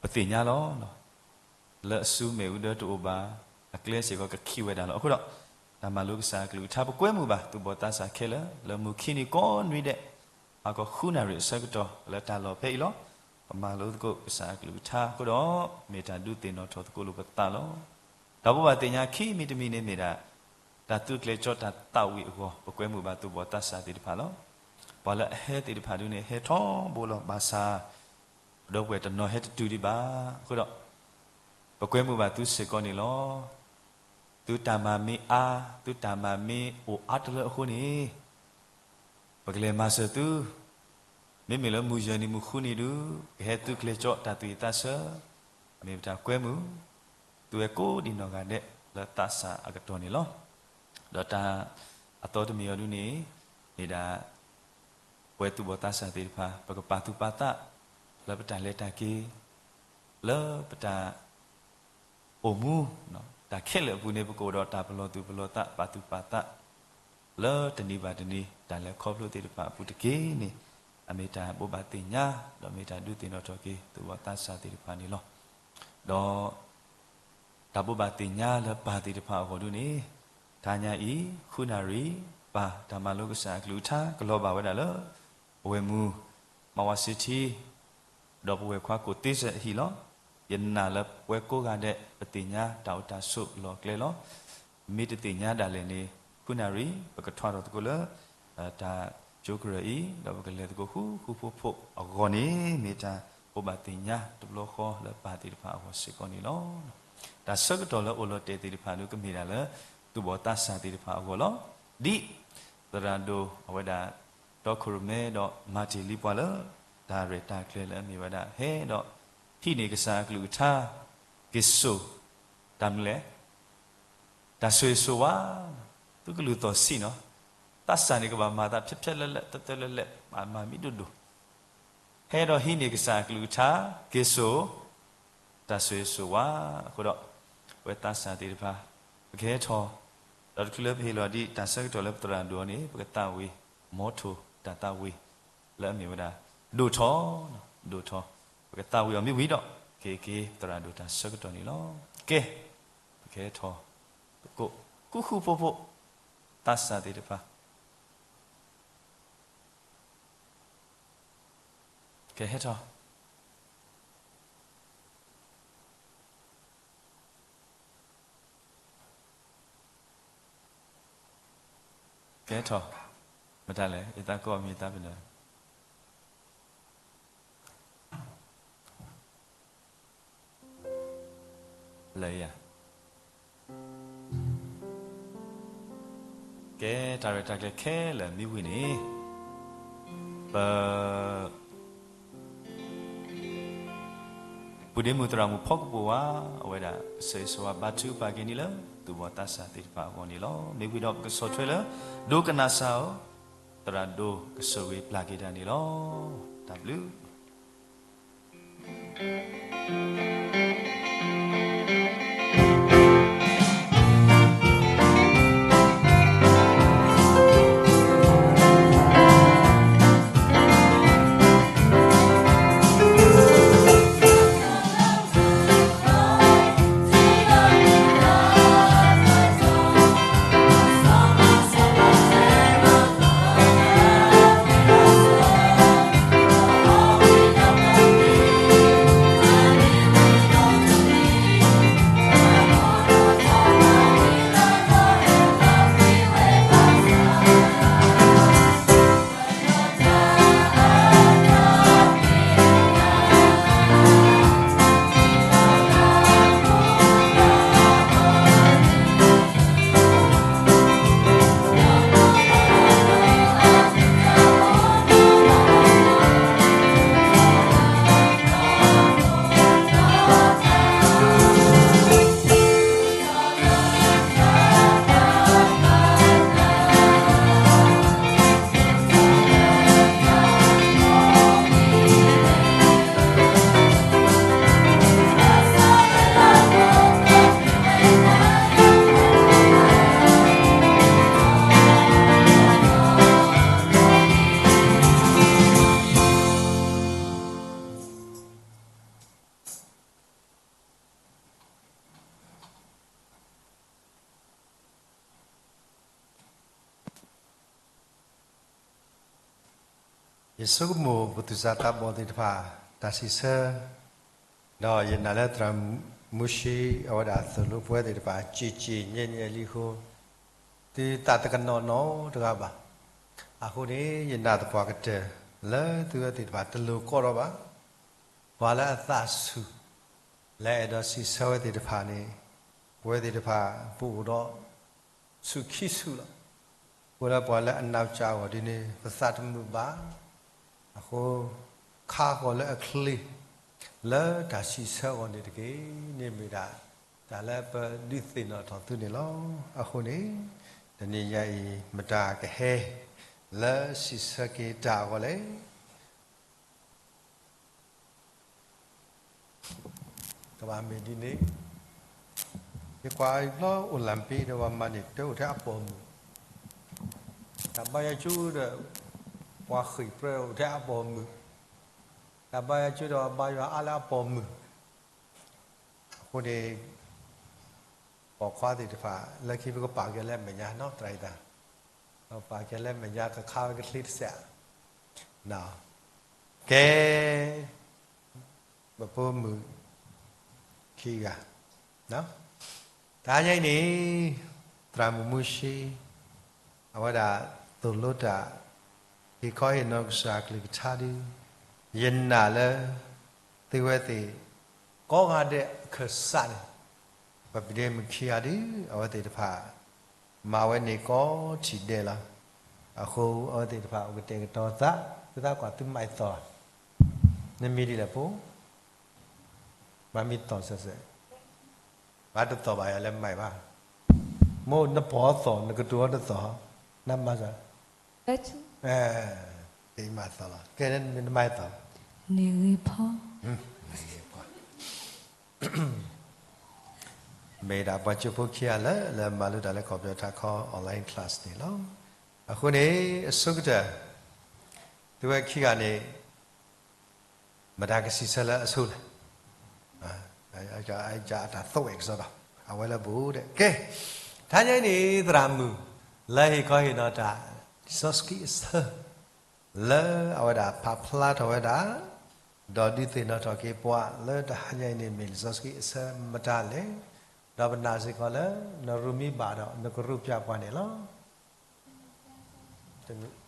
ပသ့ၣ်ညါလီၤ. လၢအစုမ့ၣ်အူဒၢတအိၣ်ဘၣ်, အကျဲစ့ၢ်ကီးကခံးဝဲဒၣ်လီၤ. အဃိဒီး တၢ်မၤလိကစၢ်အကလုၢ်ကထါ ပကွဲမုာ်ဘၣ်သူၣ်ဘီၣ်သးစၢ်ခဲလၢာ် လၢမုၢ်ခံနံၤကိးနွံဒဲး ဟါခီဃုနၣ်ရံၣ်အဆၢကတီၢ် လၢတၢ်လီၢ်ဖဲအံၤလီၤ. ပမၤလိသကိးကစၢ်အကလုၢ်ကထါအဃိဒီး မ့ၢ်တၢ်ဒုးသ့ၣ်နီၣ်ထီၣ်သကိးလိာ်ပသးလီၤ. တၢ်ဘိးဘၣ်သ့ၣ်ညါခံမံၤတမံၤန့ၣ်မ့ၢ်ဒၣ် တၢ်သုးကျဲၤကၠီတၢ်သးဝံၣ်အဂီၢ် ပကွဲမုာ်ဘၣ်သူၣ်ဘီၣ်သးစၢ်သ့ၣ်တဖၣ်လီၤ. ပှၤလၢအဟဲသ့ၣ်တဖၣ်ဒုန့ၣ် ဟဲထီဘိလီၤ. ဘၣ်ဆၣ် ပဒီပုၢ်ဝဲၢ်တနီၤဟဲတတုၤဒံးဘၣ်. အဃိဒီး ပကွဲမုာ်ဘၣ်သုစ့ၢ်ကီးန့ၣ်လီၤ. သုတၢ်မၤမ့ၢ်အါ, သုတၢ်မၤမ့ၢ်အိၣ်အါတလၢအဃိန့ၣ် ပကလဲၤမၤစၢၤသု, မ့မ့ၢ်လၢမုၢ်ယဲၢ်နံၤမုၢ်ဃုနံၤဒု ကဟဲသုးကျဲၤကၠီတၢ်သူၣ်ဝံၣ်သးဆၢ, မ့ၢ်ပတၢ်ကွဲမုာ် သုဝဲကိးဒံးနီၢ်ဂၤဒဲးလၢသးစၢ်အကတီၢ်န့ၣ်လီၤ. ဒီးတၢ်အသီတမံၤအံၤဒုန့ၣ် မ့ၢ်ဒၣ် ပဝဲသူၣ်ဘီၣ်သးစၢ်သ့ၣ်တဖၣ် ပကပာ်သူၣ်ပာ်သး လၢပတၢ်လဲၤတၢ်က့ၤ လၢပတၢ် အိၣ်မူ တၢ်ခဲလၢာ်အပူၤန့ၣ် ပကအိၣ်ဒီးတၢ်ပလီၢ်သူၣ်ပလီၢ်သး ပာ်သူၣ်ပာ်သး လၢတနံၤဘၣ်တနံၤ တၢ်လဲၤခီဖျိသ့ၣ်တဖၣ်အပူၤတက့ၢ်န့ၣ် အမ့ၢ်တၢ်ဘိးဘၣ်သ့ၣ်ညါ ဒီးမ့ၢ်တၢ်ဒုးသ့ၣ်နီၣ်ထီၣ်က့ၤ သူၣ်ဘီၣ်သးစၢ်သ့ၣ်တဖၣ်န့ၣ်လီၤ. ဒီး တၢ်ဘိးဘၣ်သ့ၣ်ညါလၢပၢ်သ့ၣ်တဖၣ်အဂီၢ်ဒုန့ၣ် တဟါညါအံၤ ဃုနၣ်ရံၣ် ပၢ်တၢ်မၤလိကစၢ်အကလုၢ်ကထါ ကလီၤဘၣ်ဝဲဒၣ်လၢ ပဝဲၢ်မုၢ် မၤဝါစ့ထံ ဒီးပဝဲၢ်ခွါကိၣ်သ့စဲးအဟံၣ်လီၤ. ယနာ်လၢပဝဲကိးဂၤဒဲး ပသ့ၣ်ညါတၢ်အိၣ်တၢ်ဆိးလီၢ်ကျဲလီၤ. မ့ၢ်တသ့ၣ်ညါဒၣ်လဲာ်န့ၣ် ဃုနၣ်ရံၣ် ပကထွါထီၣ်သကိးလၢ တၢ်ကၠိကရၢၢ်အံၤ ဒီးပကလဲၤသကိးဃူဃူဖိးဖိးအဂီၢ်န့ၣ် မ့ၢ်တၢ်ဘိးဘၣ်သ့ၣ်ညါတဘျီဃီလၢပၢ်သ့ၣ်တဖၣ်အဂီၢ်စ့ၢ်ကီးန့ၣ်လီၤ. တၢ်ဆၢကတီၢ်လၢအိၣ်လီၤတဲာ်သ့ၣ်တဖၣ်ဒု ကမ့ၢ်ဒၣ်လၢ သူၣ်ဘီၣ်သးစၢ်သ့ၣ်တဖၣ်အဂီၢ်လီၤ. ဒ် သရၣ်ဒိၣ်အဝဲဒၣ် တီခိၣ်ရိၣ်မဲဒီးမၤတ့ၢ်လံပှၤလၢ တၢ်ရဲၣ်တၢ်ကျဲၤလၢအမ့ၢ်ဝဲဒၣ် ဟဲဒီး ဟံးန့ၢ်ကစၢ်အကလုၢ်ကထါ က့ၤစိာ် တၢ်မနုၤလဲၣ် တၢ်ဆိၣ်ဂ့ၤဆိၣ်ဝါ သုကလုၢ်သီၣ်ဆံးနီၤ သးစၢ်န့ၣ်ကဘၣ်မၤသးဖျဲးဖျဲးလၢလၢ သၢသၢလၢလၢ မၤမၤမံၤဒိၣ်ဒိၣ် ဟဲဒီးဟံးန့ၢ်ကစၢ်အကလုၢ်ကထါ က့ၤစိာ် တၢ်ဆိၣ်ဂ့ၤဆိၣ်ဝါ အဃိဒီး ပဝဲသးစၢ်သ့ၣ်တဖၣ် ပကဟဲထီၣ် ဒီးတချုးလၢပဟ့ၣ်လီၤဒံးတၢ်ဆၢကတီၢ်လၢပသရၣ်ဒိၣ်အီၤန့ၣ် ပကသးဝံၤ မီထိၣ်တၢ်သးဝံၤ လၢအမ့ၢ်ဝဲဒၣ် ဒိၣ်ထီၣ် ဒိၣ်ထီၣ် ပကသးဝံၤအီၤမ့ၢ်ဝံၤဒီး ကဟ့ၣ်က့ၤသရၣ်ဒိၣ်တၢ်ဆၢကတီၢ်န့ၣ်လီၤ. ကဲ ပကဟဲထီၣ် သကိး ဃူဃူဖိးဖိး သးစၢ်သ့ၣ်တဖၣ် ကဟဲထီၣ် ကဲထီၣ်, မတၤလဲၣ်, ယသးကိးမံၤသးပ့ၤနီၣ်, လၢယၤ, ကဲတၢ်ရဲၣ်တၢ်ကျဲၤခဲလၢာ်မ့ၢ်ဝံၤန့ၣ်, ပ ပုၢ်ဒ့မုၣ်သရၣ်မုၣ်ဖီကပိာ်ဝါ, အဝဲဒၣ်ကစၢ်ယွၤဘါထုကဖၣ်က့ၤန့ၣ်လၢ သူၣ်ဘီၣ်သးစၢ်သ့ၣ်တဖၣ်အဂီၢ်န့ၣ်လီၤ. မ့ၢ်ဝံၤဒီးပကဆီၣ်ထွဲလၢ ဒိကနၣ်စၢ်ဧၢ, သရၣ်ဒိၣ်ကဆိၣ်ဂ့ၤပျၢ်က့ၤတၢ်န့ၣ်လီၤ. တၢ်ဘျုး. ယဆိကမိၣ်ပသူၣ်စၢ်သးဘီၣ်သ့ၣ်တဖၣ် တၢ်စံးဆၢ, ဒီးယနာ်လၢသရၣ်မုၢ်မူၡ့ အဝဲဒၣ်သိၣ်လိပဝဲသ့ၣ်တဖၣ် က့ၤက့ၤညါညါလံအဃိ, သုသးတကနီၤနီတဂၤဘၣ်. အဃိန့ၣ် ယနာ်သပှၢ်ကတၢၢ်လၢသုဝဲသ့ၣ်တဖၣ်တလိၤကီထီၣ်ဘၣ်. ပှၤလၢအသးဆူၣ် လၢအဲၣ်ဒိးစံးဆၢဝဲသ့ၣ်တဖၣ်န့ၣ်, ပဝဲသ့ၣ်တဖၣ် ပအိၣ်ဒီး ဆူၣ်ခံဆူၣ်လီၤ. အဃိလၢပှၤလၢအနးစၢ်အဂီၢ်ဒ်န့ၣ် ပသးတမုာ်ဘၣ်. အဃိ ခါဃီၤလၢအချ့ လၢတၢ်စံးဆၢအဂီၢ်န့ၣ်တက့ၢ်. န့ၣ်မ့ၢ်ဒၣ် တၢ်လၢပဒုးသ့ၣ်နီၣ်ထီၣ်သုန့ၣ်လီၤ. အဃိန့ၣ် တနံၤညါအံၤ မတၤကဟဲ လၢစံးဆၢက့ၤတၢ်အဂီၢ်လဲၣ်. ကဘၣ်မ့ၢ်ဒ်န့ၣ်, ယကွၢ်အံၤဘျီ အိၣ်လၣ်ပ့ၤဒီးပှၤမၤန့ၢ်တၢ်အိၣ်ထဲအပိာ်မုၣ်, တၢ်ဘါယွၤကၠိဒီး ပှၤဃ့ၢ်ပြၢအိၣ်ထဲအပိာ်မုၣ်, တၢ်ဘါယွၤကၠိဒီးပှၤဘါယွၤအါလၢအပိာ်မုၣ်. အဃိန့ၣ် ပိာ်ခွါသ့ၣ်တဖၣ် လၢခံပကပာ်ကဲလၢအမဲာ်ညါနီၢ်သရၣ်အံၤတၢ်, ပပာ်ကဲလၢအမဲာ်ညါ ကခါဝဲကချ့တစဲးဧါ. ကဲ ပဖိမုၣ်ခံဂၤ, တဟါညါအံၤန့ၣ် သရၣ်မုၣ်မူၡ့ အဝဲဒၣ်သိၣ်လိတၢ် ဟ့ၣ်ခီဟ့ၣ်နီၤကစၢ်အကလုၢ်ကထါဒုး ယနာ်လၢ သုဝဲသ့ၣ် ကိးဂၤဒဲးအခၢၣ်စးန့ၣ် ပပုၢ်ဒ့မုၣ်ခံဂၤဒုး အဝဲသ့ၣ်တဖၣ် မၤဝဲန့ၢ်ကိးထံၣ်ဒဲးလီၤ. အဃိအဝဲသ့ၣ်တဖၣ် အိၣ်ကတဲာ်ကတီၤသး, သုသးကွၢ်သုမၤအသီၣ်, နမံၤဒ်လဲၣ်ဖိ, မၤမံသီၣ်စဲးစဲး, မၤတသီၣ်ဘၣ်ယၤလၢမၤဘၣ်, မ့ၢ်နပီၢ်သီၣ် နကတိၤအီၤတသီၣ်, နမၤစၢၤ, မၤသီၣ်လီၤ, ကဲနမၤသီၣ်, နဂ့ၤဖီ မ့ၢ်ဒၣ်ပှၤကၠိဖိခံဂၤလၢ လၢမၤလိတၢ်လၢကီၢ်ပယီၤထးခီ online class န့ၣ်လီၤ. အဃိန့ၣ် အဆိကတၢၢ် သုဝဲခံဂၤန့ၣ် မတၤကစံးဆၢလၢအဆိလဲၣ်, အတၢ်သဝဲၣ်ကစီဒီ, အဝဲလၢဘူးဒီး ကဲ, တဟါညါအံၤန့ၣ် သရၣ်မုၣ် လၢဟ့ၣ်ခီဟ့ၣ်နီၤတၢ် လံာ်စီဆှံအဆၢ လၢအဝဲဒၣ်ဖးဖျါထီၣ်ဝဲဒၣ်, ဒီးဒုးသ့ၣ်နီၣ်ထီၣ်က့ၤပှၤလၢတဟါညါအံၤန့ၣ် မ့ၢ်လံာ်စီဆှံအဆၢမတၤလဲၣ်, ဒီးပနာ်စ့ၢ်ကီးလၢ နရူးမံဘၣ်ဒီး နကရူးပၠးပှၤန့ၣ်လီၤ. တမံၤ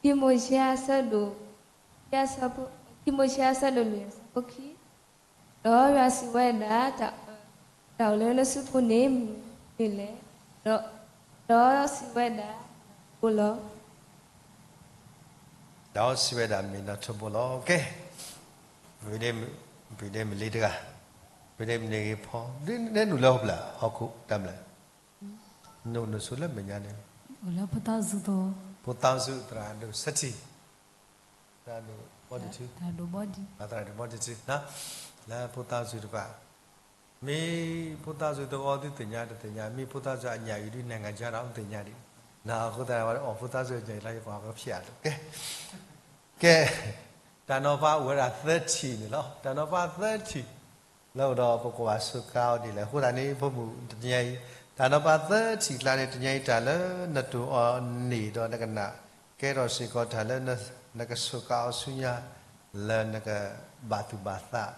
ခံမိၤၡ့အဆၢဒိၣ်, ခံမိၤၡ့အဆၢဒိၣ်လွံၢ်အဆၢဖိခံ, ဒီးယွၤစံးဝဲဒၣ်, တၢ်အၢၣ်လီၤလၢနစုပူၤန့ၣ်မနုၤလဲၣ်, ဒီးစံးဝဲဒၣ်, နဖိလီၤ. ဒီးစံးဝဲဒၣ် မ့ၢ်နီၢ်ထိးဘိလီၤ. ကဲ, ပဒဲမလ့တဂၤ, ပဒဲမန့ၢ်ဂ့ၤဖီ, ဒ်နနုာ်လၢဟီၣ်ခိၣ်တၢ်မလဲၣ်, နအိၣ်နဆိးလၢမဲာ်ညါန့ၣ်, အိၣ်လၢဖိသၣ်စုသိ, ဖိသၣ်စုသရၣ်ဒိၣ်စဲးထံ, သရၣ်ဒိၣ်ဘီဒံးထူ, သရၣ်ဒိၣ်ဘီဒံးထူ, လၢဖိသၣ်စုတဖၣ် မ့ၢ်ဖိသၣ်စုတဂီၢ်သုသ့ၣ်ညါတသ့ၣ်ညါ, မ့ၢ်ဖိသၣ်စုအညၣ်အံၤဒုး နိုင်ငံခြားတော့ မသ့ၣ်ညါဒံး, နၢ်ဟူသးန့ၣ် အီၤဖိသၣ်စုအညၣ်အံၤလၢယပှၤကဖျါလီၤ. ကဲ, ကဲ, တၢ်နီၤဖးအိၣ်ဝဲဒၣ်သၢထံၣ်န့ၣ်လီၤ. တၢ်နီၤဖးသၢထံၣ် လၢအိၣ်ဒီးပကွၢ်ဘၣ်စူးကါအီၤဒ်လဲၣ်. အဃိသတးန့ၣ် ဖိမုၣ်တနံၤအံၤ, တၢ်နီၤဖးသၢထံၣ်အကျါန့ၣ် တနံၤအံၤတၢ်လၢနတိၢ်အီၤန့ၢ်ဒီးနကနၣ်, ကဲထီၣ်စ့ၢ်ကီးတၢ်လၢနကစူးကါအီၤဆူညါ လၢနကဘၣ်သူၣ်ဘၣ်သး,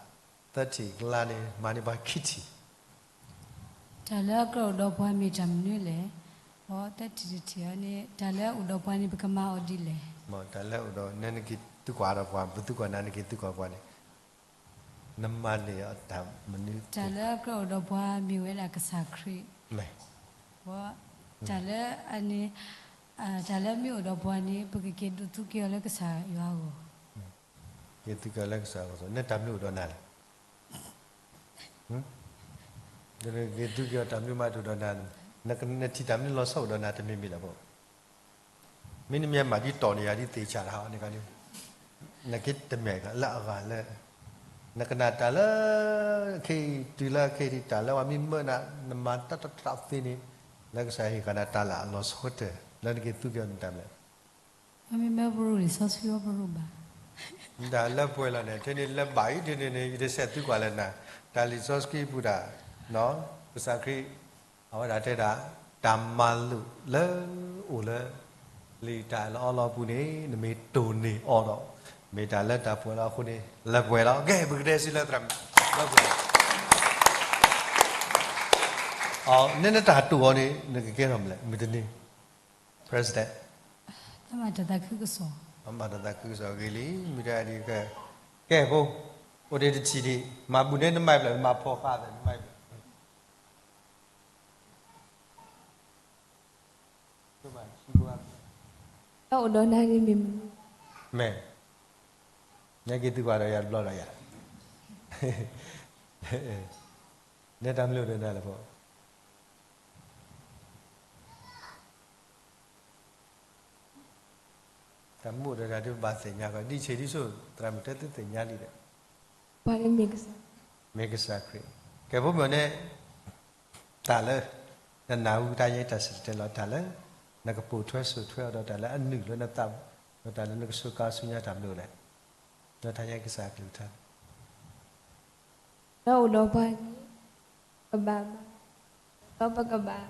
သၢထံၣ်အကျါန့ၣ် မၤန့ၢ်ပှၤခံထံၣ်. တၢ်လၢအကြၢးအိၣ်ဒီးပှၤမ့ၢ်တၢ်မနုၤလဲၣ်. သၢထံၣ်တထံၣ်အံၤန့ၣ် တၢ်လၢအအိၣ်ဒီးပှၤန့ၣ် ပကမၤအီၤဒ်လဲၣ်. တၢ်လၢအအိၣ်ဒီး နနက့ၤသံကွၢ်ဒီးပှၤ, ပသံကွၢ်နၤ နက့ၤသံကွၢ်ပှၤန့ၣ်, နမၤန့ၢ်အတၢ်မနုၤ. တၢ်လၢအကြၢးအိၣ်ဒီးပှၤမ့ၢ်ဝဲဒၣ်ကစၢ်ခရံာ်. တၢ်လၢအန့ၣ်, တၢ်လၢမ့ၢ်အိၣ်ဒီးပှၤန့ၣ် ပကက့ၤဒုးသံကွၢ်အီၤလၢကစၢ်ယွၤအဂီၢ်. က့ၤသံကွၢ်အီၤလၢကစၢ်အဂီၢ်, နတၢ်မနုၤအိၣ်ဒီးနၤလဲၣ်. က့ၤသံကွၢ်အီၤတၢ်မနုၤမးတအိၣ်ဒီးနၤ, နထံၣ်တၢ်မနုၤလီၤဆီအိၣ်ဒီးနၤတမံၤမံၤလီၤ. မ့ၢ်နမ့ၢ်မၤဒ်တီၢ်န့ၣ်ယၤဒ်သ့ၣ်ဆၣ်တဟးန့ၣ်, နက့ၤတမ့ၢ်လၢအဂၤလၢ နကနၣ်တၢ်လၢ ခဲအံၤတုၤလၢခဲအံၤ တၢ်လၢပှၤမ့ၢ်မၢနၤ နမၤတၢ်တၢ်တၢ်သ့န့ၣ်, လၢကစၢ်ဟ့ၣ်ဃာ်နၤတၢ်လၢအလီၤဆီတၢၢ် လၢနက့ၤသူက့ၤအီၤန့ၣ်တၢ်မနုၤလဲၣ်. မ့ၢ်မ့ၢ်ပရူၢ်လံာ်စီဆှံဝဲပရူၢ်ဘၣ်. တၢ်လၢပှဲၤလီၤန့ၣ် ထဲန့ၣ်လၢဘၣ်အံၤဒ်န့ၣ်န့ၣ် ယတဆဲးသံကွၢ်လၢနၤ, တၢ်လံာ်စီဆှံပူၤတၢ်, ကစၢ်ခရံာ် အဝဲဒၣ်တဲဒၣ် တၢ်မၤလိာ်လၢအိၣ်လၢ လံာ်တၢ်အၢၣ်လီၤအီလီၤအပူၤန့ၣ် နမ့ၢ်တိၢ်န့ၢ်အီၤဒီး မ့ၢ်တၢ်လၢတၢ်ပှဲၤလီၤအဃိန့ၣ် လၢပှဲၤလီၤ. ကဲ ပကတဲစံးလၢသရၣ်မုၣ် လၢပှဲၤလီၤ. နနတၢ်တိၢ်အီၤန့ၣ် နကကဲထီၣ်မနုၤလဲၣ် မုၢ်တနံၤ president. တၢ်မၤတၢ်သးခုကစီၣ်, မၤတၢ်သးခုကစီၣ်ဂ့ၤလံ မုၢ်တနံၤ, ကဲဖိ, အိၣ်ဒံးတထံၣ်ဒံး, မၤဘူၣ်န့ၢ်နမၤဘျဲၣ် နမၤဖီဃာ်သ့ၣ် နမၤဘျဲၣ် တၢ်အိၣ်ဒီးနၤန့ၣ်မ့ၢ်မနုၤ, မ့ၢ်, နက့ၤသံကွၢ်ဒီးယၤတဘျီဒီးယၤ, နတၢ်မနုၤအိၣ်ဒီးနၤလဲၣ်ဖိ, တၢ်မနုၤအိၣ်ဒီးနၤဒ်ပဘၣ်သ့ၣ်ညါကီး ဒ်ဆံးဒ်ဆိၣ် သရၣ်မုၣ်တဲသုသ့ၣ်ညါလံဒီး, မ့ၢ်ကစၢ်ခရံာ်, ကဲဖိမုၣ်န့ၣ် တၢ်လၢ နနၢ်ဟူတၢ်ယဲတၢ်စံၣ်တဲၤတဲလီၤတၢ်လၢ နကပိာ်ထွဲစိာ်ထွဲအီၤဒီးတၢ်လၢအနုာ်လၢနသး, ဒီးတၢ်လၢနကစူးကါဆူညါတၢ်မနုၤလဲၣ်, ဒီးတၢ်ယဲကစၢ်အကလုၢ်ကထါ, လၢအိၣ်ဒီးပှၤန့ၣ် ကဘၣ်မၤ, ဒီးပကဘၣ်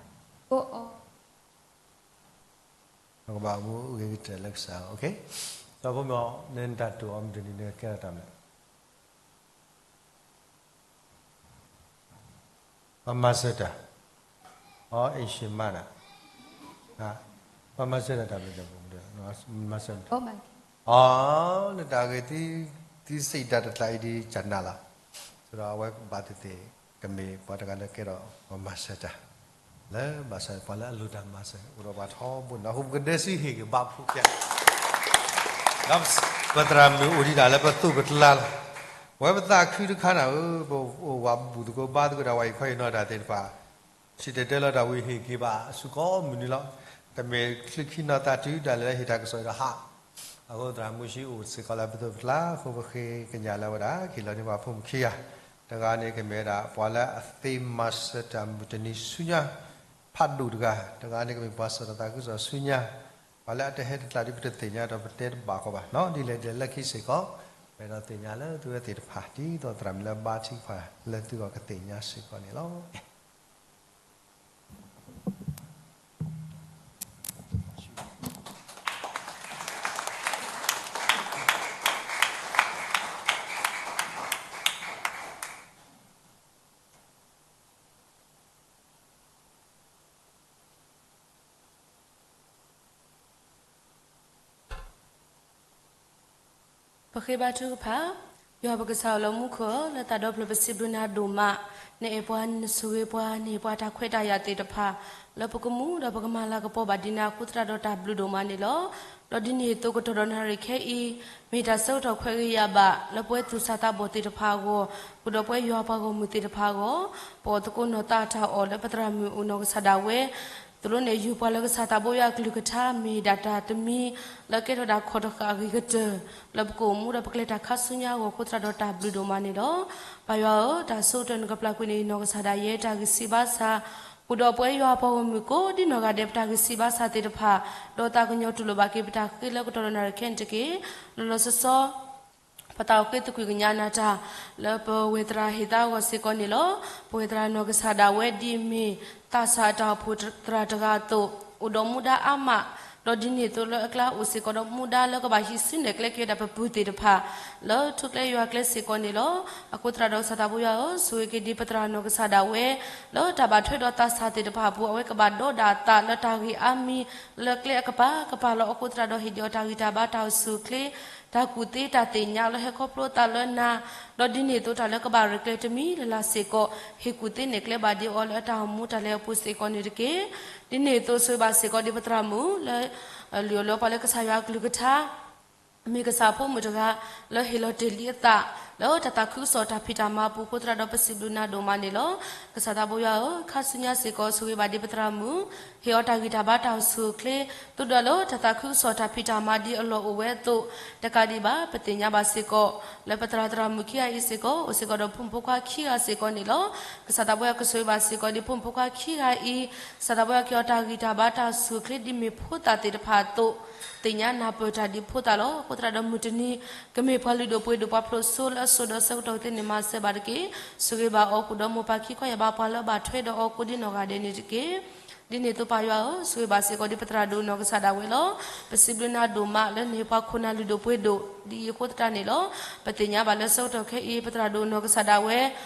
ကိးအီၤ ပကဘၣ်အိၣ်မူဂ့ၤကတၢၢ်လၢကစၢ်, ဒီးဖိမုၣ် နတၢ်တိၢ်အီၤမုၢ်တနံၤန့ၣ်ကဲထီၣ်တၢ်မနုၤလဲၣ်. ပှၤမၤစၢၤတၢ်, အီ အ့ၣ်ရှ့မးနၤ, ပှၤမၤစၢၤတၢ်တၢ်မနုၤလဲၣ်, မၤစၢၤ, အီ နတၢ်ဂ့ၢ် သုစံးတၢ်တကျါအံၤဒ်ကနၣ်လီၤ, ဆိုတော့ အဝဲဘၣ်သ့ၣ်သ့ၣ် ကမ့ၢ်ပှၤတဂၤလၢကဲထီၣ်ပှၤမၤစၢၤတၢ်, လၢဘၣ်ဆၣ်ပှၤလၢအလိၣ်တၢ်မၤစၢၤ အိၣ်ဒီးပှၤထီဘိန့ၣ်လီၤ. အဃိပကဒဲစံးဟ့ၣ်ဂ့ၤဘါဖှူဖျဲး ဒီးပသရၣ်မုၣ်အိၣ်ဒံးဒၣ်လၢပသိးပကျါလီၤ. ပဝဲပသးခုတခါနၤဧၢ, ပအိၣ်ဝးဘူၣ်သကိးဘါသကိးတၢ်ဝဲအံၤခီအံၤနီၢ်တၢ်သ့ၣ်တဖၣ်, စံၣ်တဲၤတဲလီၤတၢ်ဝံၤဟ့ၣ်က့ၤဘၣ်အဆူၣ်ကိးမုၢ်နံၤလီၤ. တမ့ၢ်ချုးခံနီၢ်သးတုၤဒၣ်လဲာ်လၢဟ့ၣ်တၢ်ကစီၣ်ဒီးဟး, အဃိသရၣ်မုၣ်ဆံးအိၣ်စ့ၢ်ကီးလၢပသိးပကျါ, အဃိပဃ့ကညးလၢဝဲဒၣ် က့ၤလီၤန့ၢ်ပှၤဖိမုၣ်ခံဂၤ, တဂၤန့ၣ်ကမ့ၢ်ဝဲဒၣ် ပှၤလၢအသ့မၤစၢၤတၢ်မုၢ်တနံၤဆူညါ ဖးဒိၣ်တဂၤ, တဂၤန့ၣ်ကမ့ၢ်ပှၤစၢၤတၢ်သးခုကစီၣ်ဆူညါ, ပှၤလၢအတဟဲတကျါဒ်ပတသ့ၣ်ညါဒီးပတဲတဘၣ်ဃီဘၣ်နီၤ, ဒ်လဲၣ်ဒ်လဲၣ်လၢခံစ့ၢ်ကီး, ပအဲၣ်ဒိးသ့ၣ်ညါလၢသုဝဲသ့ၣ်တဖၣ် ဒ်သိးသရၣ်မုၣ်လၢဘါထုကဖၣ်လၢသုဂီၢ်ကသ့ၣ်ညါစ့ၢ်ကီးန့ၣ်လီၤ. ပဃ့ဘါထုကဖၣ်. ယွၤပကစၢ်အိၣ်လၢမူခိၣ်ဧၢ, လၢသးဒီဖျၢၣ်ပစံးဘျုးနၤဒိၣ်မး, နအဲၣ်ပှၤနဆိၣ်ဂ့ၤပှၤ နဟ့ၣ်ပှၤတၢ်ခွဲးတၢ်ယာ်သ့ၣ်တဖၣ်, လၢပကမူဒီးပကမၤလၤကပီၤဘၣ်ဒံးနၤအဃိသတးဒီးတၢ်ဘျုးဒိၣ်မးန့ၣ်လီၤ. ဒီးဒ်န့ၣ်အသိးကတီၢ်ဒီးနၣ်ရံၣ်ခဲအံၤ, မ့ၢ်တၢ်ဆၢကတီၢ်ခွဲးဂ့ၤယာ်ဘၣ် လၢပဝဲသူၣ်စၢ်သးဘီၣ်သ့ၣ်တဖၣ်အဂီၢ်, ဃုာ်ဒီးပဝဲယွၤပှၤဂီၢ်မုၢ်သ့ၣ်တဖၣ်အဂီၢ်, ပအိၣ်သကိးနီၢ်သးအတၢ်အီၣ်လၢပသရၣ်မုၣ်အိၣ်နီၢ်ကစၢ်ဒၣ်ဝဲ သိၣ်လိနဲၣ်ယုၢ်ပှၤလၢကစၢ်သးဘိယွၤအကလုၢ်ကထါ မ့ၢ်ဒၣ်တၢ်တမံၤ လၢကဲထီၣ်ဒၣ်ခီၣ်တဃာ်အဂ့ၤကတၢၢ် လၢပကအိၣ်မူဒီးပကျဲတၢ်ခါဆူညါအဂီၢ်အဃိသတးဒီးတၢ်ဘျုးဒိၣ်မးန့ၣ်လီၤ. ပၢ်ယွၤဧၢ, တၢ်ဆိကတၢၢ်နကပျၢ်ကွံာ်န့ၣ် နီၢ်ကစၢ်ဒၣ်ယဲတၢ်ဂံၢ်စၢ်ဘါစၢ်, ဃုာ်ဒီးပဝဲယွၤပှၤဂီၢ်မုၢ်ကိးဒ်နီၢ်ဂၤဒဲး ပတၢ်ဂံၢ်စၢ်ဘါစၢ်သ့ၣ်တဖၣ်, ဒီးသးကညီၤတူၢ်လိာ်ဘၣ်က့ၤပတၢ်ဃ့လၢကတီၢ်ဒီးနၣ်ရံၣ်ခဲအံၤန့ၣ်တက့ၢ်. လီၤလီၤဆီဆီ ပသးအိၣ်ဃ့သကွံာ်ကညးနၤတၢ် လၢပဝဲၢ်သရၣ်ဟ့ၣ်သါအဂီၢ်စ့ၢ်ကီးန့ၣ်လီၤ. ပဝဲၢ်သရၣ်နီၢ်ကစၢ်ဒၣ်ဝဲဒ်အမ့ၢ်သးစၢ်အတၢ်အိၣ်ဖှိၣ်သရၣ်တဂၤအသိး, အိၣ်ဒီးမူဒါအါမး, ဒီးဒ်န့ၣ်အသိးလၢအကျါအိၣ်စ့ၢ်ကီးဒီးမူဒါလၢကဘၣ်ဟံးစုနဲၣ်ကျဲက့ၤဝဲဒၣ်ပပုၢ်သ့ၣ်တဖၣ် လၢထူကျဲယွၤကျဲစ့ၢ်ကီးန့ၣ်လီၤ. အဃိသတးဒီးကစၢ်သးဘိယွၤဧၢ, ဆိၣ်ဂ့ၤက့ၤဒံးပသရၣ်နီၢ်ကစၢ်ဒၣ်ဝဲ လၢတၢ်ဘၣ်ထွဲဒီးသးစၢ်သ့ၣ်တဖၣ်အပူၤ အဝဲကဘၣ်ဒိးဒၣ်အသးလၢတၢ်ဂ့ၢ်အါမံၤ လၢကျဲအကပၤကပၤလီၤ. အဃိသတးဒီးဟ့ၣ်ဒံးအီၤတၢ်ဂံၢ်တၢ်ဘါတၢ်အိၣ်ဆူၣ်အိၣ်ချ့ တၢ်ကူၣ်သ့တၢ်သ့ၣ်ညါလၢဟဲခီဖျိသးလၢနၤ, ဒီးဒ်န့ၣ်အသိးတၢ်လၢကဘၣ်ရဲၣ်ကျဲၤတမံၤလၢ်လၢ်စ့ၢ်ကီး ဟ့ၣ်ကူၣ်သ့နဲၣ်ကျဲဘၣ်ဒံးအီၤလၢအတၢ်အိၣ်မူတၢ်လဲၤအပူၤစ့ၢ်ကီးန့ၣ်တက့ၢ်. ဒ်န့ၣ်အသိးဆိၣ်ဂ့ၤဘၣ်စ့ၢ်ကီးဒံးပသရၣ်မုၣ်လၢ လုၢ်အီၣ်လုၢ်အီပှၤလၢကစၢ်ယွၤအကလုၢ်ကထါ မ့ၢ်ကစၢ်ဖိမုၣ်တဂၤ လၢဟ့ၣ်လီၤတ့ၢ်လံအသး လၢတၢ်သးခုကစီၣ်တၢ်ဖံးတၢ်မၤအပူၤအဃိသတးဒီးပစံးဘျုးနၤဒိၣ်မးန့ၣ်လီၤ. ကစၢ်သးဘိယွၤဧၢ, ခါဆူညါစ့ၢ်ကီးဆိၣ်ဂ့ၤဘၣ်ဒံးပသရၣ်မုၣ်, ဟ့ၣ်အီၤတၢ်ဂံၢ်တၢ်ဘါတၢ်အိၣ်ဆူၣ်အိၣ်ချ့, သိးဒီးလၢတၢ်သးခုကစီၣ်တၢ်ဖံးတၢ်မၤဒ်အလီၢ်အိၣ်ဝဲအသိး, တကးဒံးဘၣ် ပသ့ၣ်ညါဘၣ်စ့ၢ်ကီး လၢပသရၣ်သရၣ်မုၣ်ခံဂၤအံၤစ့ၢ်ကီး အိၣ်စ့ၢ်ကီးဒီးဖိမုၣ်ဖိခွါခံဂၤစ့ၢ်ကီးန့ၣ်လီၤ. ကစၢ်သးဘိယွၤကဆိၣ်ဂ့ၤဘၣ်စ့ၢ်ကီးဒံးဖိမုၣ်ဖိခွါခံဂၤအံၤ, ကစၢ်သးဘိယွၤက့ၤအီၤတၢ်ဂံၢ်တၢ်ဘါတၢ်အိၣ်ဆူၣ်အိၣ်ချ့ဒ်မ့ၢ်ဖိသၣ်သ့ၣ်တဖၣ်အသိး, သ့ၣ်ညါနၢ်ပၢၢ်တၢ်ဒ်ဖိသၣ်လီၤ. အဃိသတးဒီးမုၢ်တနံၤ ကမ့ၢ်ပှၤလုၢ်ဒိၣ်ပှ့ၤဒိၣ်ပှၤဖျိးစိလၢအစိၤဒီးဆၢကတီၢ်သ့န့ၣ်မၤစၢၤဘၣ်တက့ၢ်. ဆိၣ်ဂ့ၤဘၣ်အီၤဃုာ်ဒီးမိၢ်ပၢ်ခံခီယၢ်ဘးပှၤလၢအဘၣ်ထွဲဒီးအီၤကိးဒ်နီၢ်ဂၤဒဲးန့ၣ်တက့ၢ်. ဒ်န့ၣ်အသိးပၢ်ယွၤဧၢ, ဆိၣ်ဂ့ၤဘၣ်စ့ၢ်ကီးဒံးပသရၣ်ဒိၣ်နီၢ်ကစၢ်ဒၣ်ဝဲလီၤ. ပစံးဘျုးနၤဒိၣ်မးလၢနဟ့ၣ်ပှၤခိၣ်နၢ်လုၢ်ဒိၣ်ပှ့ၤဒိၣ် ဒ်အံၤအဃိသတးန့ၣ်လီၤ. ပသ့ၣ်ညါဘၣ်လၢဆၢကတီၢ်ခဲအံၤ ပသရၣ်ဒိၣ်နီၢ်ကစၢ်ဒၣ်ဝဲ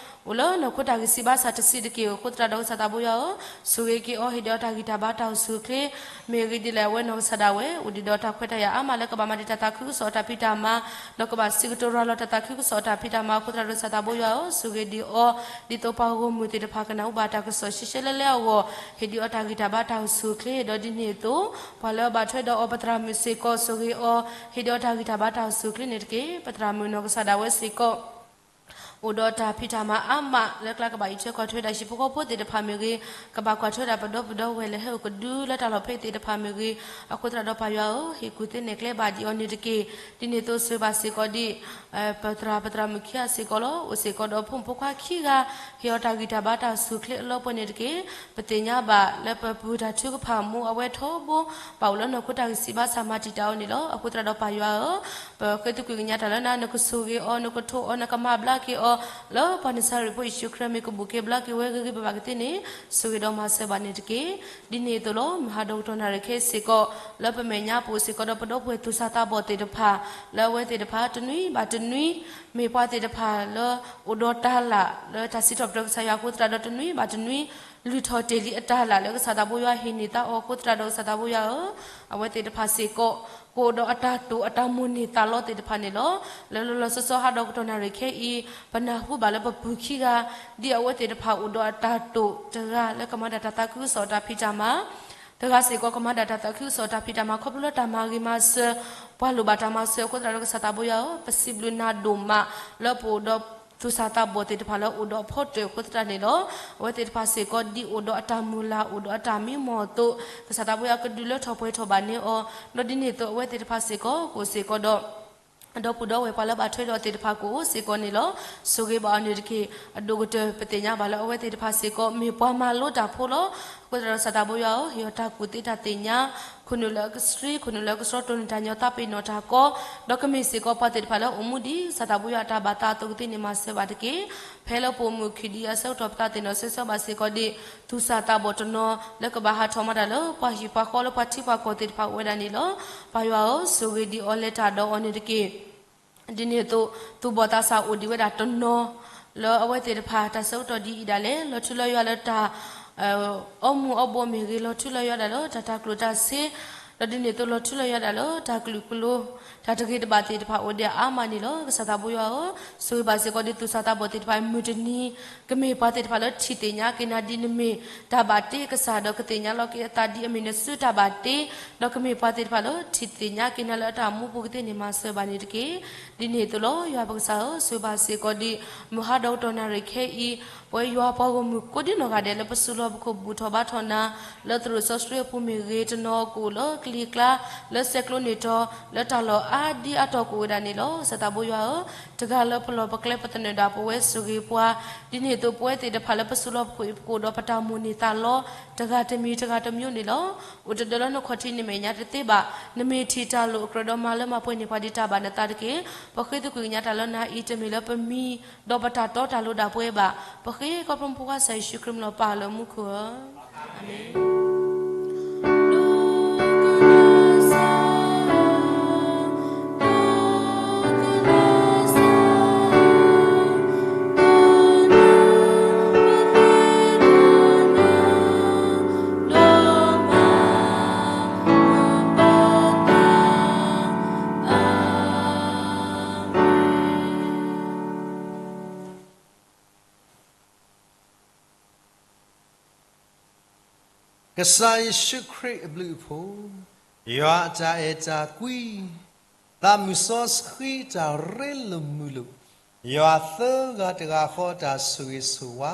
အိၣ်လၢနီၢ်ခိတၢ်ဂံၢ်စၢ်ဘါစၢ်တဆံးတက့ၢ်အဃိသတးဒီးကစၢ်သးဘိယွၤဧၢ, ဆိၣ်ဂ့ၤက့ၤအီၤဟ့ၣ်ဒံးအီၤတၢ်ဂံၢ်တၢ်ဘါတၢ်အိၣ်ဆူၣ်အိၣ်ချ့, မ့ၢ်အဂ့ၢ်ဒ်လဲၣ်အဝဲနီၢ်ကစၢ်ဒၣ်ဝဲ အိၣ်ဒံးဒီးတၢ်ခွဲးတၢ်ယာ်အါမးလၢကဘၣ်မၤဒံးတၢ်သးခုကစီၣ်အတၢ်ဖံးတၢ်မၤ, ဒီးကဘၣ်စံးကတိၤရၤလီၤတၢ်သးခုကစီၣ်အတၢ်ဖံးတၢ်မၤအဃိသတးဒီးကစၢ်သးဘိယွၤဧၢ, ဆိၣ်ဂ့ၤဒံးအီၤ ဒ်သိးပှၤဂီၢ်မုၢ်သ့ၣ်တဖၣ်ကနၢ်ဟူဘၣ်တၢ်ကစီၣ်ရှဲရှဲလၢလၢအဂီၢ်, ဟ့ၣ်ဒံးအီၤတၢ်ဂံၢ်တၢ်ဘါတၢ်အိၣ်ဆူၣ်အိၣ်ချ့, ဒီးဒ်န့ၣ်အသိး ပှၤလၢအဘၣ်ထွဲဒီးအီၤပသရၣ်မုၣ်စ့ၢ်ကီး ဆိၣ်ဂ့ၤအီၤ ဟ့ၣ်ဒံးအီၤတၢ်ဂံၢ်တၢ်ဘါတၢ်အိၣ်ဆူၣ်အိၣ်ချ့န့ၣ်တက့ၢ်. ပသရၣ်မုၣ်နီၢ်ကစၢ်ဒၣ်ဝဲစ့ၢ်ကီး အိၣ်ဒီးတၢ်ဖံးတၢ်မၤအါမး လၢကျါကဘၣ်အံးထွဲကွၢ်ထွဲဒၣ်ဟံၣ်ဖိဃီဖိသ့ၣ်တဖၣ်မ့ၢ်ဂ့ၤ, ကဘၣ်ကွၢ်ထွဲဒၣ်ပဒီပုၢ်ဒီဝဲၢ်လၢဟဲအိၣ်ကဒုလၢတၢ်လီၢ်ဖဲအံၤသ့ၣ်တဖၣ်မ့ၢ်ဂ့ၤ, အဃိသတးဒီးပၢ်ယွၤဧၢ, ဟ့ၣ်ကူၣ်သ့နဲၣ်ကျဲဘၣ်ဒံးအီၤန့ၣ်တက့ၢ်. ဒ်န့ၣ်အသိးဆိၣ်ဂ့ၤဘၣ်စ့ၢ်ကီးဒံး ပသရၣ်ပသရၣ်မုၣ်ခံဂၤစ့ၢ်ကီးလီၤ. အိၣ်စ့ၢ်ကီးဒီးဖိမုၣ်ဖိခွါခံဂၤ, ဟ့ၣ်အီၤတၢ်ဂံၢ်တၢ်ဘါတၢ်အိၣ်ဆူၣ်အိၣ်ချ့အလီပှဲၤန့ၣ်တက့ၢ်. ပသ့ၣ်ညါဘၣ်လၢပပုၢ်တၢ်ထုကဖၣ်မူအဝဲထီဘိ ဘၣ်အိၣ်လၢနီၢ်ခိတၢ်ဂံၢ်စၢ်ဘါစၢ်မၤတံာ်တာ်အီၤန့ၣ်လီၤ. အဃိသတးဒီးပၢ်ယွၤဧၢ, ပဃ့သကွံာ်ကညးတၢ်လၢနၤ, နကဆိၣ်ဂ့ၤအီၤ, နကထိးအီၤ, နကမၤဘျါက့ၤအီၤ, လၢပှၤနစၤရ့းဖိယ့ၣ်ၡူးခရံာ်မ့ၢ်ကဘူၣ်က့ၤဘျါက့ၤဝဲဂ့ၤဂ့ၤဘၣ်ဘၣ်ကသ့န့ၣ်, ဆိၣ်ဂ့ၤဒီးမၤစၢၤဘၣ်န့ၣ်တက့ၢ်. ဒ်န့ၣ်အသိးလီၤ. မုၢ်ဟါဒီကတီၢ်နၣ်ရံၣ်ခဲအံၤစ့ၢ်ကီး လၢပမဲာ်ညါပူၤစ့ၢ်ကီးဒီးပဒီပုၢ်ဝဲၢ်သူၣ်စၢ်သးဘီၣ်သ့ၣ်တဖၣ်, လၢအဝဲသ့ၣ်တဖၣ်တနွံဘၣ်တနွံ မ့ၢ်ပှၤသ့ၣ်တဖၣ်လၢအိၣ်ဒီးတၢ်လၢ် လၢတၢ်စံးထီၣ်ပတြၢၤကစၢ်ယွၤအဃိသတးဒီးတနွံဘၣ်တနွံ လုၢ်ထီၣ်တ့ၢ်လံအတၢ်လၢ်လၢကစၢ်သးဘိယွၤဟ့ၣ်န့ၢ်သါအီၤအဃိသတးဒီးကစၢ်သးဘိယွၤဧၢ, အဝဲသ့ၣ်တဖၣ်စ့ၢ်ကီး ကအိၣ်ဒီးအတၢ်တိာ်အတၢ်မိၣ်န့ၢ်သးလီသ့ၣ်တဖၣ်န့ၣ်လီၤ. လၢလီၤလီၤဆီဆီဟါဒီကတီၢ်နၣ်ရံၣ်ခဲအံၤ ပနၢ်ဟူဘၣ်လၢပပုၢ်ခံဂၤ ဒ်အဝဲသ့ၣ်တဖၣ်အိၣ်ဒီးအတၢ်တိာ်တဂၤလၢကမၤဒၣ်တၢ်သးခုကစီၣ်အတၢ်ဖံးတၢ်မၤ တဂၤစ့ၢ်ကီးကမၤဒၣ်တၢ်သးခုကစီၣ်အတၢ်ဖံးတၢ်မၤခီဖျိလၢတၢ်မၤဂ့ၤမၤစၢၤ ပှၤလိၣ်ဘၣ်တၢ်မၤစၢၤအဃိသတးဒီးကစၢ်သးဘိယွၤဧၢ, ပစံးဘျုးနၤဒိၣ်မး လၢပအိၣ်ဒီးသူၣ်စၢ်သးဘီၣ်သ့ၣ်တဖၣ်လၢအိၣ်ဒီးအဖီတၢၣ်အဃိသတးန့ၣ်လီၤ. အဝဲသ့ၣ်တဖၣ်စ့ၢ်ကီးဒ်အိၣ်ဒီးအတၢ်မုၢ်လၢ်အိၣ်ဒီးအတၢ်မံမီၢ်အသိး ကစၢ်သးဘိယွၤကဒုးလၢထီၣ်ပှဲၤထီၣ်ဘၣ်န့ၢ်အီၤ, ဒီးဒ်န့ၣ်အသိးအဝဲသ့ၣ်တဖၣ်စ့ၢ်ကီးကအိၣ်စ့ၢ်ကီးဒီး ဒီပုၢ်ဒီဝဲၢ်ပှၤလၢဘၣ်ထွဲဒီးအီၤသ့ၣ်တဖၣ်ကအိၣ်စ့ၢ်ကီးန့ၣ်လီၤ. ဆိၣ်ဂ့ၤဘၣ်အီၤန့ၣ်တက့ၢ်. အဒိၣ်ကတၢၢ် ပသ့ၣ်ညါဘၣ်လၢအဝဲသ့ၣ်တဖၣ်စ့ၢ်ကီး မ့ၢ်ပှၤမၤလိတၢ်ဖိလီၤ. အဃိသတးဒီးကစၢ်သးဘိယွၤဧၢ, ဟ့ၣ်အီၤတၢ်ကူၣ်သ့တၢ်သ့ၣ်ညါ, ခိၣ်နူာ်လၢအကဆှံ, ခိၣ်နူာ်လၢအကဆှီ တိၢ်န့ၢ်တၢ်ညီသးပ့ၤနီၣ်တၢ်ကီ, ဒီးကမ့ၢ်စ့ၢ်ကီးပှၤသ့ၣ်တဖၣ်လၢအိၣ်မူဒ်ကစၢ်သးဘိယွၤအတၢ်ဘၣ်သးအသိးကသ့န့ၣ်မၤစၢၤဘၣ်တက့ၢ်. ဖဲလၢပအိၣ်မုာ်ခံဒံးအဆၢကတီၢ်ပသးသ့ၣ်နီၣ်ဆၢဆၢဘၣ်စ့ၢ်ကီးဒံး သူၣ်စၢ်သးဘီၣ်တနီၤ လၢကဘၣ်ဟးထီၣ်မၤတၢ်လၢပှၤဟံၣ်ပှၤဃီလၢပှၤထံပှၤကီၢ်သ့ၣ်တဖၣ်အိၣ်ဝဲဒၣ်န့ၣ်လီၤ. ပၢ်ယွၤဧၢ, ဆိၣ်ဂ့ၤဒံးအီၤလဲၤတၢ်ဒီးအီၤန့ၣ်တက့ၢ်. ဒ်န့ၣ်အသိး သူၣ်ဘီၣ်သးစၢ်အိၣ်ဒံးဝဲဒၣ်တနီၤ လၢအဝဲသ့ၣ်တဖၣ်တၢ်ဆၢကတီၢ်ဒ်အံၤဒၣ်လဲာ် လီၤထူလီၤယိာ်လၢတၢ် အီမူၤအီဘှီမ့ၢ်ဂ့ၤ, လီၤထူလီၤယိာ်ဒၣ်လၢတၢ်တၢ်ကျိၣ်တၢ်စ့ ဒီးဒ်န့ၣ်အသိးလီၤထူလီၤယိာ်ဒၣ်လၢတၢ်ကလုာ်ကလိ တၢ်တဂ့ၤတဘၣ်သ့ၣ်တဖၣ်အိၣ်ဒံးအါမးန့ၣ်လီၤ. ကစၢ်သးဘိယွၤဧၢ, ဆိၣ်ဂ့ၤဘၣ်စ့ၢ်ကီးဒ်သူၣ်စၢ်သးဘီၣ်သ့ၣ်တဖၣ်အံၤ မုၢ်တနံၤ ကမ့ၢ်ပှၤသ့ၣ်တဖၣ်လၢထံၣ်သ့ၣ်ညါက့ၤနၤဒ်နမ့ၢ်တၢ်ဘၣ်တ့ကစၢ် ဒီးကသ့ၣ်ညါလီၤက့ၤအသးဒ်အမ့ၢ်နစုတၢ်ဘၣ်တ့, ဒီးကမ့ၢ်ပှၤသ့ၣ်တဖၣ်လၢထံၣ်သ့ၣ်ညါက့ၤနၤလၢအတၢ်မူပူၤကသ့န့ၣ်မၤစၢၤဘၣ်န့ၣ်တက့ၢ်. ဒ်န့ၣ်အသိးလီၤ. ယွၤပကစၢ်ဧၢ, ဆိၣ်ဂ့ၤဘၣ်စ့ၢ်ကီးဒ် မုၢ်ဟါဒီးကတီၢ်နၣ်ရံၣ်ခဲအံၤ ပဝဲယွၤပှၤဂီၢ်မုၢ်ကိးဒံနီၢ်ဂၤဒဲးလၢပစုလီၢ်ပခိၣ်ဘူၣ်ထီၣ်ဘါထီၣ်နၤ လၢသရိာ်စီဆှံအပူၤမ့ၢ်ဂ့ၤ, တနီၤကအိၣ်လၢကလံၤကျါ လၢဆဲးကျိးန့ၢ်တီၤ လၢတၢ်လီၢ်အါဒံအါတီၤကအိၣ်ဝဲဒၣ်န့ၣ်လီၤ. ကစၢ်သးဘိယွၤဧၢ, တဂၤလၢပလီၢ်ပကျဲပသနၢၣ်ဒၣ်ပဝဲဆိၣ်ဂ့ၤပှၤ, ဒ်န့ၣ်အသိးပဝဲသ့ၣ်တဖၣ်လၢပစုလီၢ်ပခိၣ်အံၤ ပကအိၣ်ဒီးပတၢ်မိၣ်န့ၢ်သးလီ တဂၤတမံၤတဂၤတမံၤန့ၣ်လီၤ. အိၣ်တဒၢလၢနခီၣ်ထံးန့ၣ်မဲာ်ညါတသ့ဘၣ်. နမ့ၢ်ထံၣ်တၢ်လိၣ်အကြၢးဒီးမၤလၢမၤပှဲၤန့ၢ်ပှၤဒ်တၢ်ဘၣ်နသးတက့ၢ်. ပဃ့သကွံာ်ကညးတၢ်လၢနၤအံၤ တမ့ၢ်လၢပမံ ဒီးပတၢ်တီတၢ်လိၤဒၣ်ပဝဲဘၣ်. ပဃ့ခီဖျိမုၢ်ဖိခွါကစၢ်ယ့ၣ်ၡူးခရံာ်မံၤလီၤပၢ်လၢမူခိၣ်ဧၢ, အၤမ့ၣ်. Amen. ကစၢ်ယ့ၣ်ၡူးခရံာ်အဘျုးအဖှိၣ်, ယွၤအတၢ်အဲၣ်တၢ်ကွံ, သးမုၢ်စီဆှံတၢ်ရ့လိာ်မုာ်လိာ်, ယွၤသၢဂၤတဂၤဃီအတၢ်ဆိၣ်ဂ့ၤဆိၣ်ဝါ,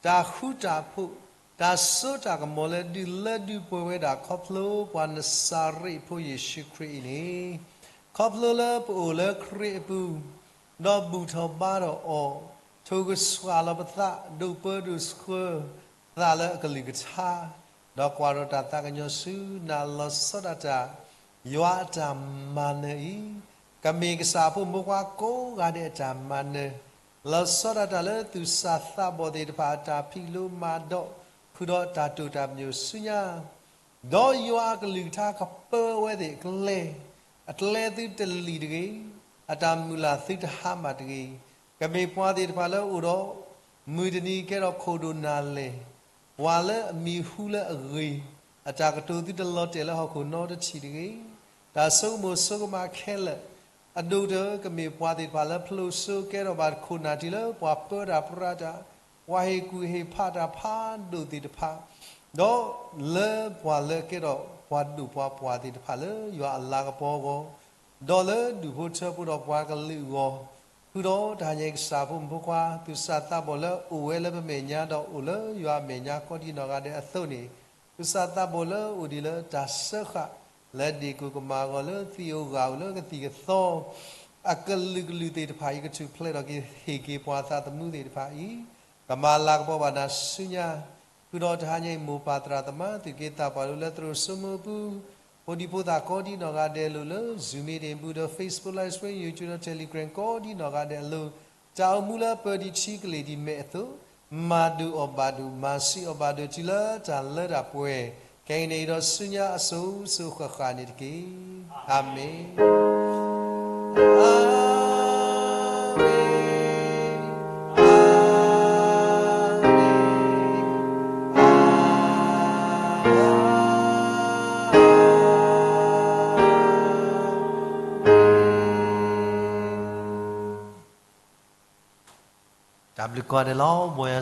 တၢ်ဃူတၢ်ဖိး, တၢ်စိတၢ်ကမီၤလၢဒုးလၢဒုးပှဲၤဝဲဒၣ်ခီဖျိပှၤနစၤရ့းဖိယ့ၣ်ၡူးခရံာ်အံၤန့ၣ်, ခီဖျိလၢပအိၣ်လၢခရံာ်အပူၤ, ဒီးဘူၣ်ထီၣ်ဘါထီၣ်အီၤ, ထိၣ်ကဆှၣ်လီၤပသး, ဒိၣ်ပၢဒိၣ်ဆှၢ သးလၢအကလုၢ်ကထါ, ဒီးကွၢ်ထီၣ်တၢ်သးကညီၤဆူနၤလီၤဆီဒၣ်တၢ်, ယွၤအတၢ်မၤနၢၤအံၤ, ကမ့ၢ်ကစၢ်အဖိမုၣ်ဖိခွါကိးဂၤဒဲးအတၢ်မၤနၢၤ, လီၤဆီဒၣ်တၢ်လၢသူၣ်စၢ်သးဘီၣ်သ့ၣ်တဖၣ်အတၢ်ဖံးလိမၤဒိး, ဃုာ်ဒီးတၢ်တိာ်တၢ်ပညိၣ်ဆူညါ ဒီးယွၤအကလုၢ်ကထါကပၢဝဲသ့ၣ်အကျဲ, အကျဲသုတလံာ်တဂ့ၤ, အတၢ်မုၢ်လၢ်သုတဟါမၢ်တဂ့ၤ, ကမ့ၢ်ပှၤသ့ၣ်တဖၣ်လၢအိၣ်ဒီး, မုၢ်တနံၤကဲထီၣ်ခိၣ်ဒိၣ်နၢ်လဲၢ်, ပှၤလၢအမံၤဟူလၢအဂ့ၤ, အတၢ်ကတိၤသုတလီၤတဲာ်လၢဟီၣ်ခိၣ်နီတထံၣ်တဂ့ၤ, တၢ်ဆိကမိၣ်ဆိကမးခဲလၢာ်, အဒိၣ်ကတၢၢ်ကမ့ၢ်ပှၤသ့ၣ်တဖၣ်လၢဖျိးစိကဲထီၣ်ဘၣ်ခိၣ်နၢ်တံၢ်လၢပှၤပၢတၢ်ပြးတၢ်, ပှၤဟ့ၣ်ကူၣ်ဟ့ၣ်ဖးတၢ်ဖးဒိၣ်သ့ၣ်တဖၣ်, ဒီးလၢပှၤလၢကဲထီၣ်ပှၤဒိၣ်ပှၤပှၢ်သ့ၣ်တဖၣ်လၢယွၤအလၤကပီၤအဂီၢ်, ဒီးလၢဒူၣ်ဖိထၢဖိဒီးပှၤကလုာ်အဂီၢ်, ဃုာ်ဒီးတၢ်ဟါညါအံၤကစၢ်ဖိမုၣ်ဖိခွါ သူၣ်စၢ်သးဘီၣ်လၢအိၣ်ဝဲလၢပမဲာ်ညါဒီးအိၣ်လၢယွၤအမဲာ်ညါကိးဒံနီၢ်ဂၤဒဲးအသိးန့ၣ်, သူၣ်စၢ်သးဘီၣ်လၢအိၣ်ဒံးလၢတၢ်စၢဃာ် လၢဒ့ၣ်ကိၣ်ကမၤအဂီၢ်လၢသံၣ်ဧိၤဂၢၢ်ဧိၤလၢကသံၣ်ကသီ အကလုာ်ကလုာ်သ့ၣ်တဖၣ်အံၤ ကထူၣ်ဖျဲးထီၣ်က့ၤဟ့ၣ်က့ၤပှၤသးသမူသ့ၣ်တဖၣ်အံၤ, ကမၤလၤကပီၤဘၣ်နၤဆူညါ, ဃုာ်ဒီးတဟါညါအံၤ မိၢ်ပၢ်သရၣ်သမါ သုးက့သးပှၢ်လိၤလၢသရိာ်စိမိၤပူၤ, ဖိဒံဖိသၣ်ကိးဒံနီၢ်ဂၤဒဲးလိၤလၢ Zoom meeting ပူၤဒီး Facebook Live Stream, YouTube ဒီး Telegram ကိးဒံနီၢ်ဂၤဒဲးအလိၤ, တၢ်အိၣ်မူလၢပၢၤဒံးထံကလ့ၢ်ဒံးမဲာ်အသိး, မၤဒိၣ်အီၤဘၣ်ဒိၣ် မၤဆံးအီၤဘၣ်ဒိၣ် တုၤလၢတၢ်လၢတၢ်ပှဲၤ, ခဲအံၤန့ၣ်ဒီးဆူညါအစိၤစိၤဃၣ်ဃၣ်န့ၣ်တက့ၢ်. အၤမ့ၣ်, အၤမ့ၣ်, အၤမ့ၣ်, အၤမ့ၣ်. တၢ်ဘျုးကိးဂၤဒဲးလီၤ.